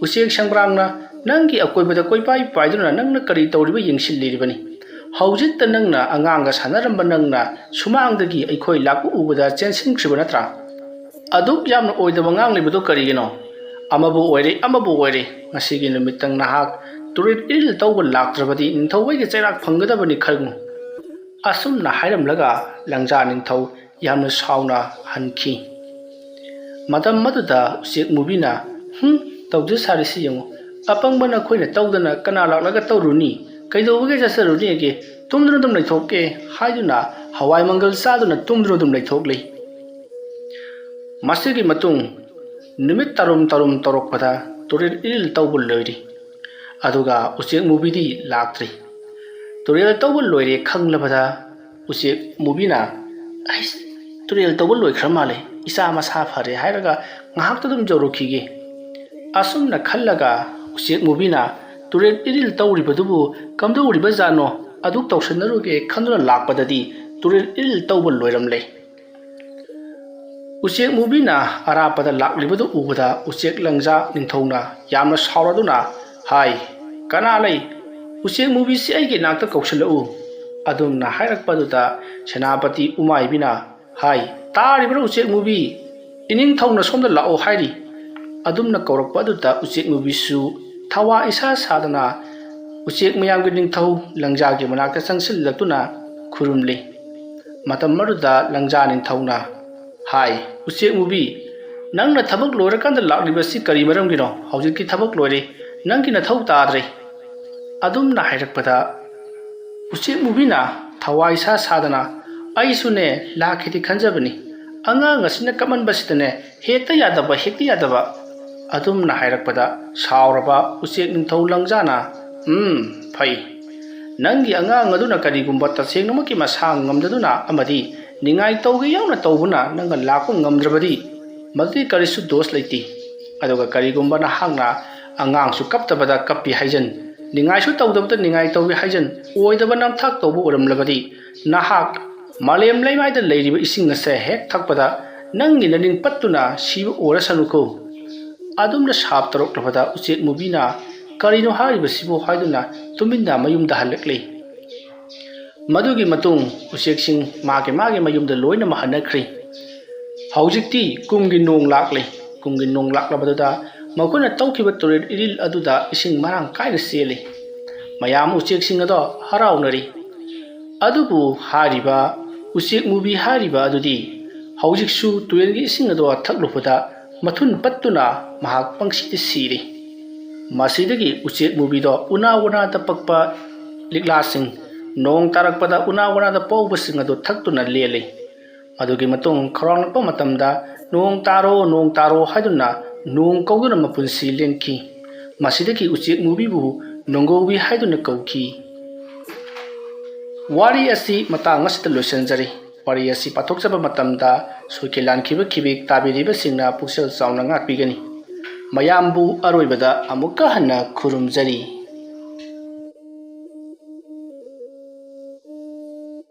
ꯎꯆꯦꯛ ꯁꯪꯕ꯭ꯔꯥꯡꯅ ꯅꯪꯒꯤ ꯑꯀꯣꯏꯕꯗ ꯀꯣꯏꯄꯥꯏ ꯄꯥꯏꯗꯨꯅ ꯅꯪꯅ ꯀꯔꯤ ꯇꯧꯔꯤꯕ ꯌꯦꯡꯁꯤꯜꯂꯤꯔꯤꯕꯅꯤ꯫ ꯍꯧꯖꯤꯛꯇ ꯅꯪꯅ ꯑꯉꯥꯡꯒ ꯁꯥꯟꯅꯔꯝꯕ ꯅꯪꯅ ꯁꯨꯃꯥꯡꯗꯒꯤ ꯑꯩꯈꯣꯏ ꯂꯥꯛꯄ ꯎꯕꯗ ꯆꯦꯟꯁꯤꯟꯈ꯭ꯔꯤꯕ ꯅꯠꯇ꯭ꯔꯥ? ꯑꯗꯨꯛ ꯌꯥꯝꯅ ꯑꯣꯏꯗꯕ ꯉꯥꯡꯂꯤꯕꯗꯨ ꯀꯔꯤꯒꯤꯅꯣ? ꯑꯃꯕꯨ ꯑꯣꯏꯔꯦ, ꯑꯃꯕꯨ ꯑꯣꯏꯔꯦ, ꯉꯁꯤꯒꯤ ꯅꯨꯃꯤꯠꯇꯪ ꯅꯍꯥꯛ ꯇꯨꯔꯦꯜ ꯏꯔꯤꯜ ꯇꯧꯕ ꯂꯥꯛꯇ꯭ꯔꯕꯗꯤ ꯅꯤꯡꯊꯧ ꯑꯩꯒꯤ ꯆꯩꯔꯥꯛ ꯐꯪꯒꯗꯕꯅꯤ ꯈꯜꯂꯨ"꯫ ꯑꯁꯨꯝꯅ ꯍꯥꯏꯔꯝꯂꯒ ꯂꯪꯖꯥ ꯅꯤꯡꯊꯧ ꯌꯥꯝꯅ ꯁꯥꯎꯅ ꯍꯟꯈꯤ꯫ ꯃꯇꯝ ꯑꯗꯨꯗ ꯎꯆꯦꯛ ꯃꯨꯕꯤꯅ, "ꯍꯨꯝ, ꯇꯧꯗꯨ ꯁꯥꯔꯤꯁꯤ ꯌꯦꯡꯉꯨ꯫ ꯑꯄꯪꯕ ꯅꯈꯣꯏꯅ ꯇꯧꯗꯅ ꯀꯅꯥ ꯂꯥꯛꯂꯒ ꯇꯧꯔꯨꯅꯤ? ꯀꯩꯗꯧꯕꯒꯤ ꯆꯠꯆꯔꯨꯅꯤꯒꯦ? ꯇꯨꯝꯗꯨꯅ ꯑꯗꯨꯝ ꯂꯩꯊꯣꯛꯀꯦ" ꯍꯥꯏꯗꯨꯅ ꯍꯋꯥꯏ ꯃꯪꯒꯜ ꯆꯥꯗꯨꯅ ꯇꯨꯝꯗꯨꯅ ꯑꯗꯨꯝ ꯂꯩꯊꯣꯛꯂꯤ꯫ ꯃꯁꯤꯒꯤ ꯃꯇꯨꯡ ꯅꯨꯃꯤꯠ ꯇꯔꯨꯝ ꯇꯔꯨꯝ ꯇꯧꯔꯛꯄꯗ ꯇꯨꯔꯦꯜ ꯏꯔꯤꯜ ꯇꯧꯕ ꯂꯣꯏꯔꯤ꯫ ꯑꯗꯨꯒ ꯎꯆꯦꯛ ꯃꯨꯕꯤꯗꯤ ꯂꯥꯛꯇ꯭ꯔꯤ꯫ ꯇꯨꯔꯦꯜ ꯇꯧꯕ ꯂꯣꯏꯔꯦ ꯈꯪꯂꯕꯗ ꯎꯆꯦꯛ ꯃꯨꯕꯤꯅ, "ꯑꯩꯁ, ꯇꯨꯔꯦꯜ ꯇꯧꯕ ꯂꯣꯏꯈ꯭ꯔ ꯃꯥꯜꯂꯦ, ꯏꯆꯥ ꯃꯁꯥ ꯐꯔꯦ" ꯍꯥꯏꯔꯒ ꯉꯥꯏꯍꯥꯛꯇ ꯑꯗꯨꯝ ꯌꯧꯔꯨꯈꯤꯒꯦ꯫ ꯑꯁꯨꯝꯅ ꯈꯜꯂꯒ ꯎꯆꯦꯛ ꯃꯨꯕꯤꯅ ꯇꯨꯔꯦꯜ ꯏꯔꯤꯜ ꯇꯧꯔꯤꯕꯗꯨꯕꯨ ꯀꯝꯗꯧꯔꯤꯕꯖꯥꯠꯅꯣ, ꯑꯗꯨ ꯇꯧꯁꯟꯅꯔꯨꯒꯦ ꯈꯟꯗꯨꯅ ꯂꯥꯛꯄꯗꯗꯤ ꯇꯨꯔꯦꯜ ꯏꯔꯤꯜ ꯇꯧꯕ ꯂꯣꯏꯔꯝꯂꯦ꯫ ꯎꯆꯦꯛ ꯃꯨꯕꯤꯅ ꯑꯔꯥꯞꯄꯗ ꯂꯥꯛꯂꯤꯕꯗꯨ ꯎꯕꯗ ꯎꯆꯦꯛ ꯂꯪꯖꯥ ꯅꯤꯡꯊꯧꯅ ꯌꯥꯝꯅ ꯁꯥꯎꯔꯗꯨꯅ ꯍꯥꯏ, "ꯀꯅꯥ ꯂꯩ? ꯎꯆꯦꯛ ꯃꯨꯕꯤꯁꯤ ꯑꯩꯒꯤ ꯅꯥꯛꯇ ꯀꯧꯁꯤꯜꯂꯛꯎ"꯫ ꯑꯗꯨꯝꯅ ꯍꯥꯏꯔꯛꯄꯗꯨꯗ ꯁꯦꯅꯥꯄꯇꯤ ꯎꯃꯥꯏꯕꯤꯅ ꯍꯥꯏ, "ꯇꯥꯔꯤꯕ꯭ꯔꯥ ꯎꯆꯦꯛ ꯃꯨꯕꯤ? ꯏꯅꯤꯡꯊꯧꯅ ꯁꯣꯝꯗ ꯂꯥꯛꯑꯣ ꯍꯥꯏꯔꯤ"꯫ ꯑꯗꯨꯝꯅ ꯀꯧꯔꯛꯄ ꯑꯗꯨꯗ ꯎꯆꯦꯛ ꯃꯨꯕꯤꯁꯨ ꯊꯋꯥ ꯏꯁꯥ ꯁꯥꯗꯅ ꯎꯆꯦꯛ ꯃꯌꯥꯝꯒꯤ ꯅꯤꯡꯊꯧ ꯂꯪꯖꯥꯒꯤ ꯃꯅꯥꯛꯇ ꯆꯪꯁꯤꯜꯂꯛꯇꯨꯅ ꯈꯨꯔꯨꯝꯂꯤ꯫ ꯃꯇꯝ ꯑꯗꯨꯗ ꯂꯪꯖꯥ ꯅꯤꯡꯊꯧꯅ ꯍꯥꯏ, "ꯎꯆꯦꯛ ꯃꯨꯕꯤ, ꯅꯪꯅ ꯊꯕꯛ ꯂꯣꯏꯔꯀꯥꯟꯗ ꯂꯥꯛꯂꯤꯕꯁꯤ ꯀꯔꯤ ꯃꯔꯝꯒꯤꯅꯣ? ꯍꯧꯖꯤꯛꯇꯤ ꯊꯕꯛ ꯂꯣꯏꯔꯦ, ꯅꯪꯒꯤ ꯅꯊꯧ ꯇꯥꯗ꯭ꯔꯦ"꯫ ꯑꯗꯨꯝꯅ ꯍꯥꯏꯔꯛꯄꯗ ꯎꯆꯦꯛ ꯃꯨꯕꯤꯅ ꯊꯋꯥꯏ ꯁꯥ ꯁꯥꯗꯅ, "ꯑꯩꯁꯨꯅꯦ ꯂꯥꯛꯀꯦꯗꯤ ꯈꯟꯖꯕꯅꯤ, ꯑꯉꯥꯡ ꯑꯁꯤꯅ ꯀꯞꯃꯟꯕꯁꯤꯗꯅꯦ ꯍꯦꯛꯇ ꯌꯥꯗꯕ, ꯍꯦꯛꯇ ꯌꯥꯗꯕ"꯫ ꯑꯗꯨꯝꯅ ꯍꯥꯏꯔꯛꯄꯗ ꯁꯥꯎꯔꯕ ꯎꯆꯦꯛ ꯅꯤꯡꯊꯧ ꯂꯪꯖꯥꯅ, "ꯎꯝ, ꯐꯩ꯫ ꯅꯪꯒꯤ ꯑꯉꯥꯡ ꯑꯗꯨꯅ ꯀꯔꯤꯒꯨꯝꯕ ꯇꯁꯦꯡꯅꯃꯛꯀꯤ ꯃꯁꯥ ꯉꯝꯗꯗꯨꯅ ꯑꯃꯗꯤ ꯅꯤꯡꯉꯥꯏ ꯇꯧꯒꯦ ꯌꯥꯎꯅ ꯇꯧꯕꯅ ꯅꯪꯅ ꯂꯥꯛꯄ ꯉꯝꯗ꯭ꯔꯕꯗꯤ, ꯃꯗꯨꯗꯤ ꯀꯔꯤꯁꯨ ꯗꯣꯁ ꯂꯩꯇꯦ꯫ ꯑꯗꯨꯒ ꯀꯔꯤꯒꯨꯝꯕ ꯅꯍꯥꯛꯅ ꯑꯉꯥꯡꯁꯨ ꯀꯞꯇꯕꯗ ꯀꯞꯄꯤ ꯍꯥꯏꯖꯟ, ꯅꯤꯡꯉꯥꯏꯁꯨ ꯇꯧꯗꯕꯗ ꯅꯤꯡꯉꯥꯏ ꯇꯧꯏ ꯍꯥꯏꯖꯟ, ꯑꯣꯏꯗꯕ ꯅꯝꯊꯥꯛ ꯇꯧꯕ ꯑꯣꯏꯔꯝꯂꯕꯗꯤ, ꯅꯍꯥꯛ ꯃꯥꯂꯦꯝ ꯂꯩꯃꯥꯏꯗ ꯂꯩꯔꯤꯕ ꯏꯁꯤꯡ ꯑꯁꯦ ꯍꯦꯛ ꯊꯛꯄꯗ ꯅꯪꯒꯤ ꯅꯅꯤꯡ ꯄꯠꯇꯨꯅ ꯁꯤꯕ ꯑꯣꯏꯔꯁꯅꯨꯀꯣ"꯫ ꯑꯗꯨꯝꯅ ꯁꯥꯞ ꯇꯧꯔꯛꯂꯕꯗ ꯎꯆꯦꯛ ꯃꯨꯕꯤꯅ "ꯀꯔꯤꯅꯣ ꯍꯥꯏꯔꯤꯕꯁꯤꯕꯨ?" ꯍꯥꯏꯗꯨꯅ ꯇꯨꯃꯤꯟꯅ ꯃꯌꯨꯝꯗ ꯍꯜꯂꯛꯂꯤ꯫ ꯃꯗꯨꯒꯤ ꯃꯇꯨꯡ ꯎꯆꯦꯛꯁꯤꯡ ꯃꯥꯒꯤ ꯃꯥꯒꯤ ꯃꯌꯨꯝꯗ ꯂꯣꯏꯅꯃꯛ ꯍꯟꯅꯈ꯭ꯔꯤ꯫ ꯍꯧꯖꯤꯛꯇꯤ ꯀꯨꯝꯒꯤ ꯅꯣꯡ ꯂꯥꯛꯂꯤ꯫ ꯀꯨꯝꯒꯤ ꯅꯣꯡ ꯂꯥꯛꯂꯕꯗꯨꯗ ꯃꯈꯣꯏꯅ ꯇꯧꯈꯤꯕ ꯇꯨꯔꯦꯜ ꯏꯔꯤꯜ ꯑꯗꯨꯗ ꯏꯁꯤꯡ ꯃꯔꯥꯡ ꯀꯥꯏꯅ ꯆꯦꯜꯂꯤ꯫ ꯃꯌꯥꯝ ꯎꯆꯦꯛꯁꯤꯡ ꯑꯗꯣ ꯍꯔꯥꯎꯅꯔꯤ꯫ ꯑꯗꯨꯕꯨ ꯍꯥꯏꯔꯤꯕ ꯎꯆꯦꯛ ꯃꯨꯕꯤ ꯍꯥꯏꯔꯤꯕ ꯑꯗꯨꯗꯤ ꯍꯧꯖꯤꯛꯁꯨ ꯇꯨꯔꯦꯜꯒꯤ ꯏꯁꯤꯡ ꯑꯗꯣ ꯊꯛꯂꯨꯕꯗ ꯃꯊꯨꯟ ꯄꯠꯇꯨꯅ ꯃꯍꯥꯛ ꯄꯪꯁꯤꯗ ꯁꯤꯔꯤ꯫ ꯃꯁꯤꯗꯒꯤ ꯎꯆꯦꯛ ꯃꯨꯕꯤꯗꯣ ꯎꯅꯥ ꯋꯥꯅꯥꯗ ꯄꯛꯄ ꯂꯤꯛꯂꯥꯁꯤꯡ, ꯅꯣꯡ ꯇꯥꯔꯛꯄꯗ ꯎꯅꯥ ꯋꯥꯅꯥꯗ ꯄꯧꯕꯁꯤꯡ ꯑꯗꯨ ꯊꯛꯇꯨꯅ ꯂꯦꯜꯂꯤ꯫ ꯑꯗꯨꯒꯤ ꯃꯇꯨꯡ ꯈꯧꯔꯥꯡꯂꯛꯄ ꯃꯇꯝꯗ, "ꯅꯣꯡ ꯇꯥꯔꯣ, ꯅꯣꯡ ꯇꯥꯔꯣ" ꯍꯥꯏꯗꯨꯅ ꯅꯣꯡ ꯀꯧꯗꯨꯅ ꯃꯄꯨꯟꯁꯤ ꯂꯦꯟꯈꯤ꯫ ꯃꯁꯤꯗꯒꯤ ꯎꯆꯦꯛ ꯃꯨꯕꯤꯕꯨ ꯅꯣꯡꯒꯧꯕꯤ ꯍꯥꯏꯗꯨꯅ ꯀꯧꯈꯤ꯫ ꯋꯥꯔꯤ ꯑꯁꯤ ꯃꯇꯥꯡ ꯑꯁꯤꯗ ꯂꯣꯏꯁꯤꯟꯖꯔꯤ꯫ ꯋꯥꯔꯤ ꯑꯁꯤ ꯄꯥꯊꯣꯛꯆꯕ ꯃꯇꯝꯗ ꯁꯣꯏꯈꯤ ꯂꯥꯟꯈꯤꯕ ꯈꯤꯕꯤꯛ ꯇꯥꯕꯤꯔꯤꯕꯁꯤꯡꯅ ꯄꯨꯛꯆꯦꯜ ꯆꯥꯎꯅ ꯉꯥꯛꯄꯤꯒꯅꯤ꯫ ꯃꯌꯥꯝꯕꯨ ꯑꯔꯣꯏꯕꯗ ꯑꯃꯨꯛꯀ ꯍꯟꯅ ꯈꯨꯔꯨꯝꯖꯔꯤ꯫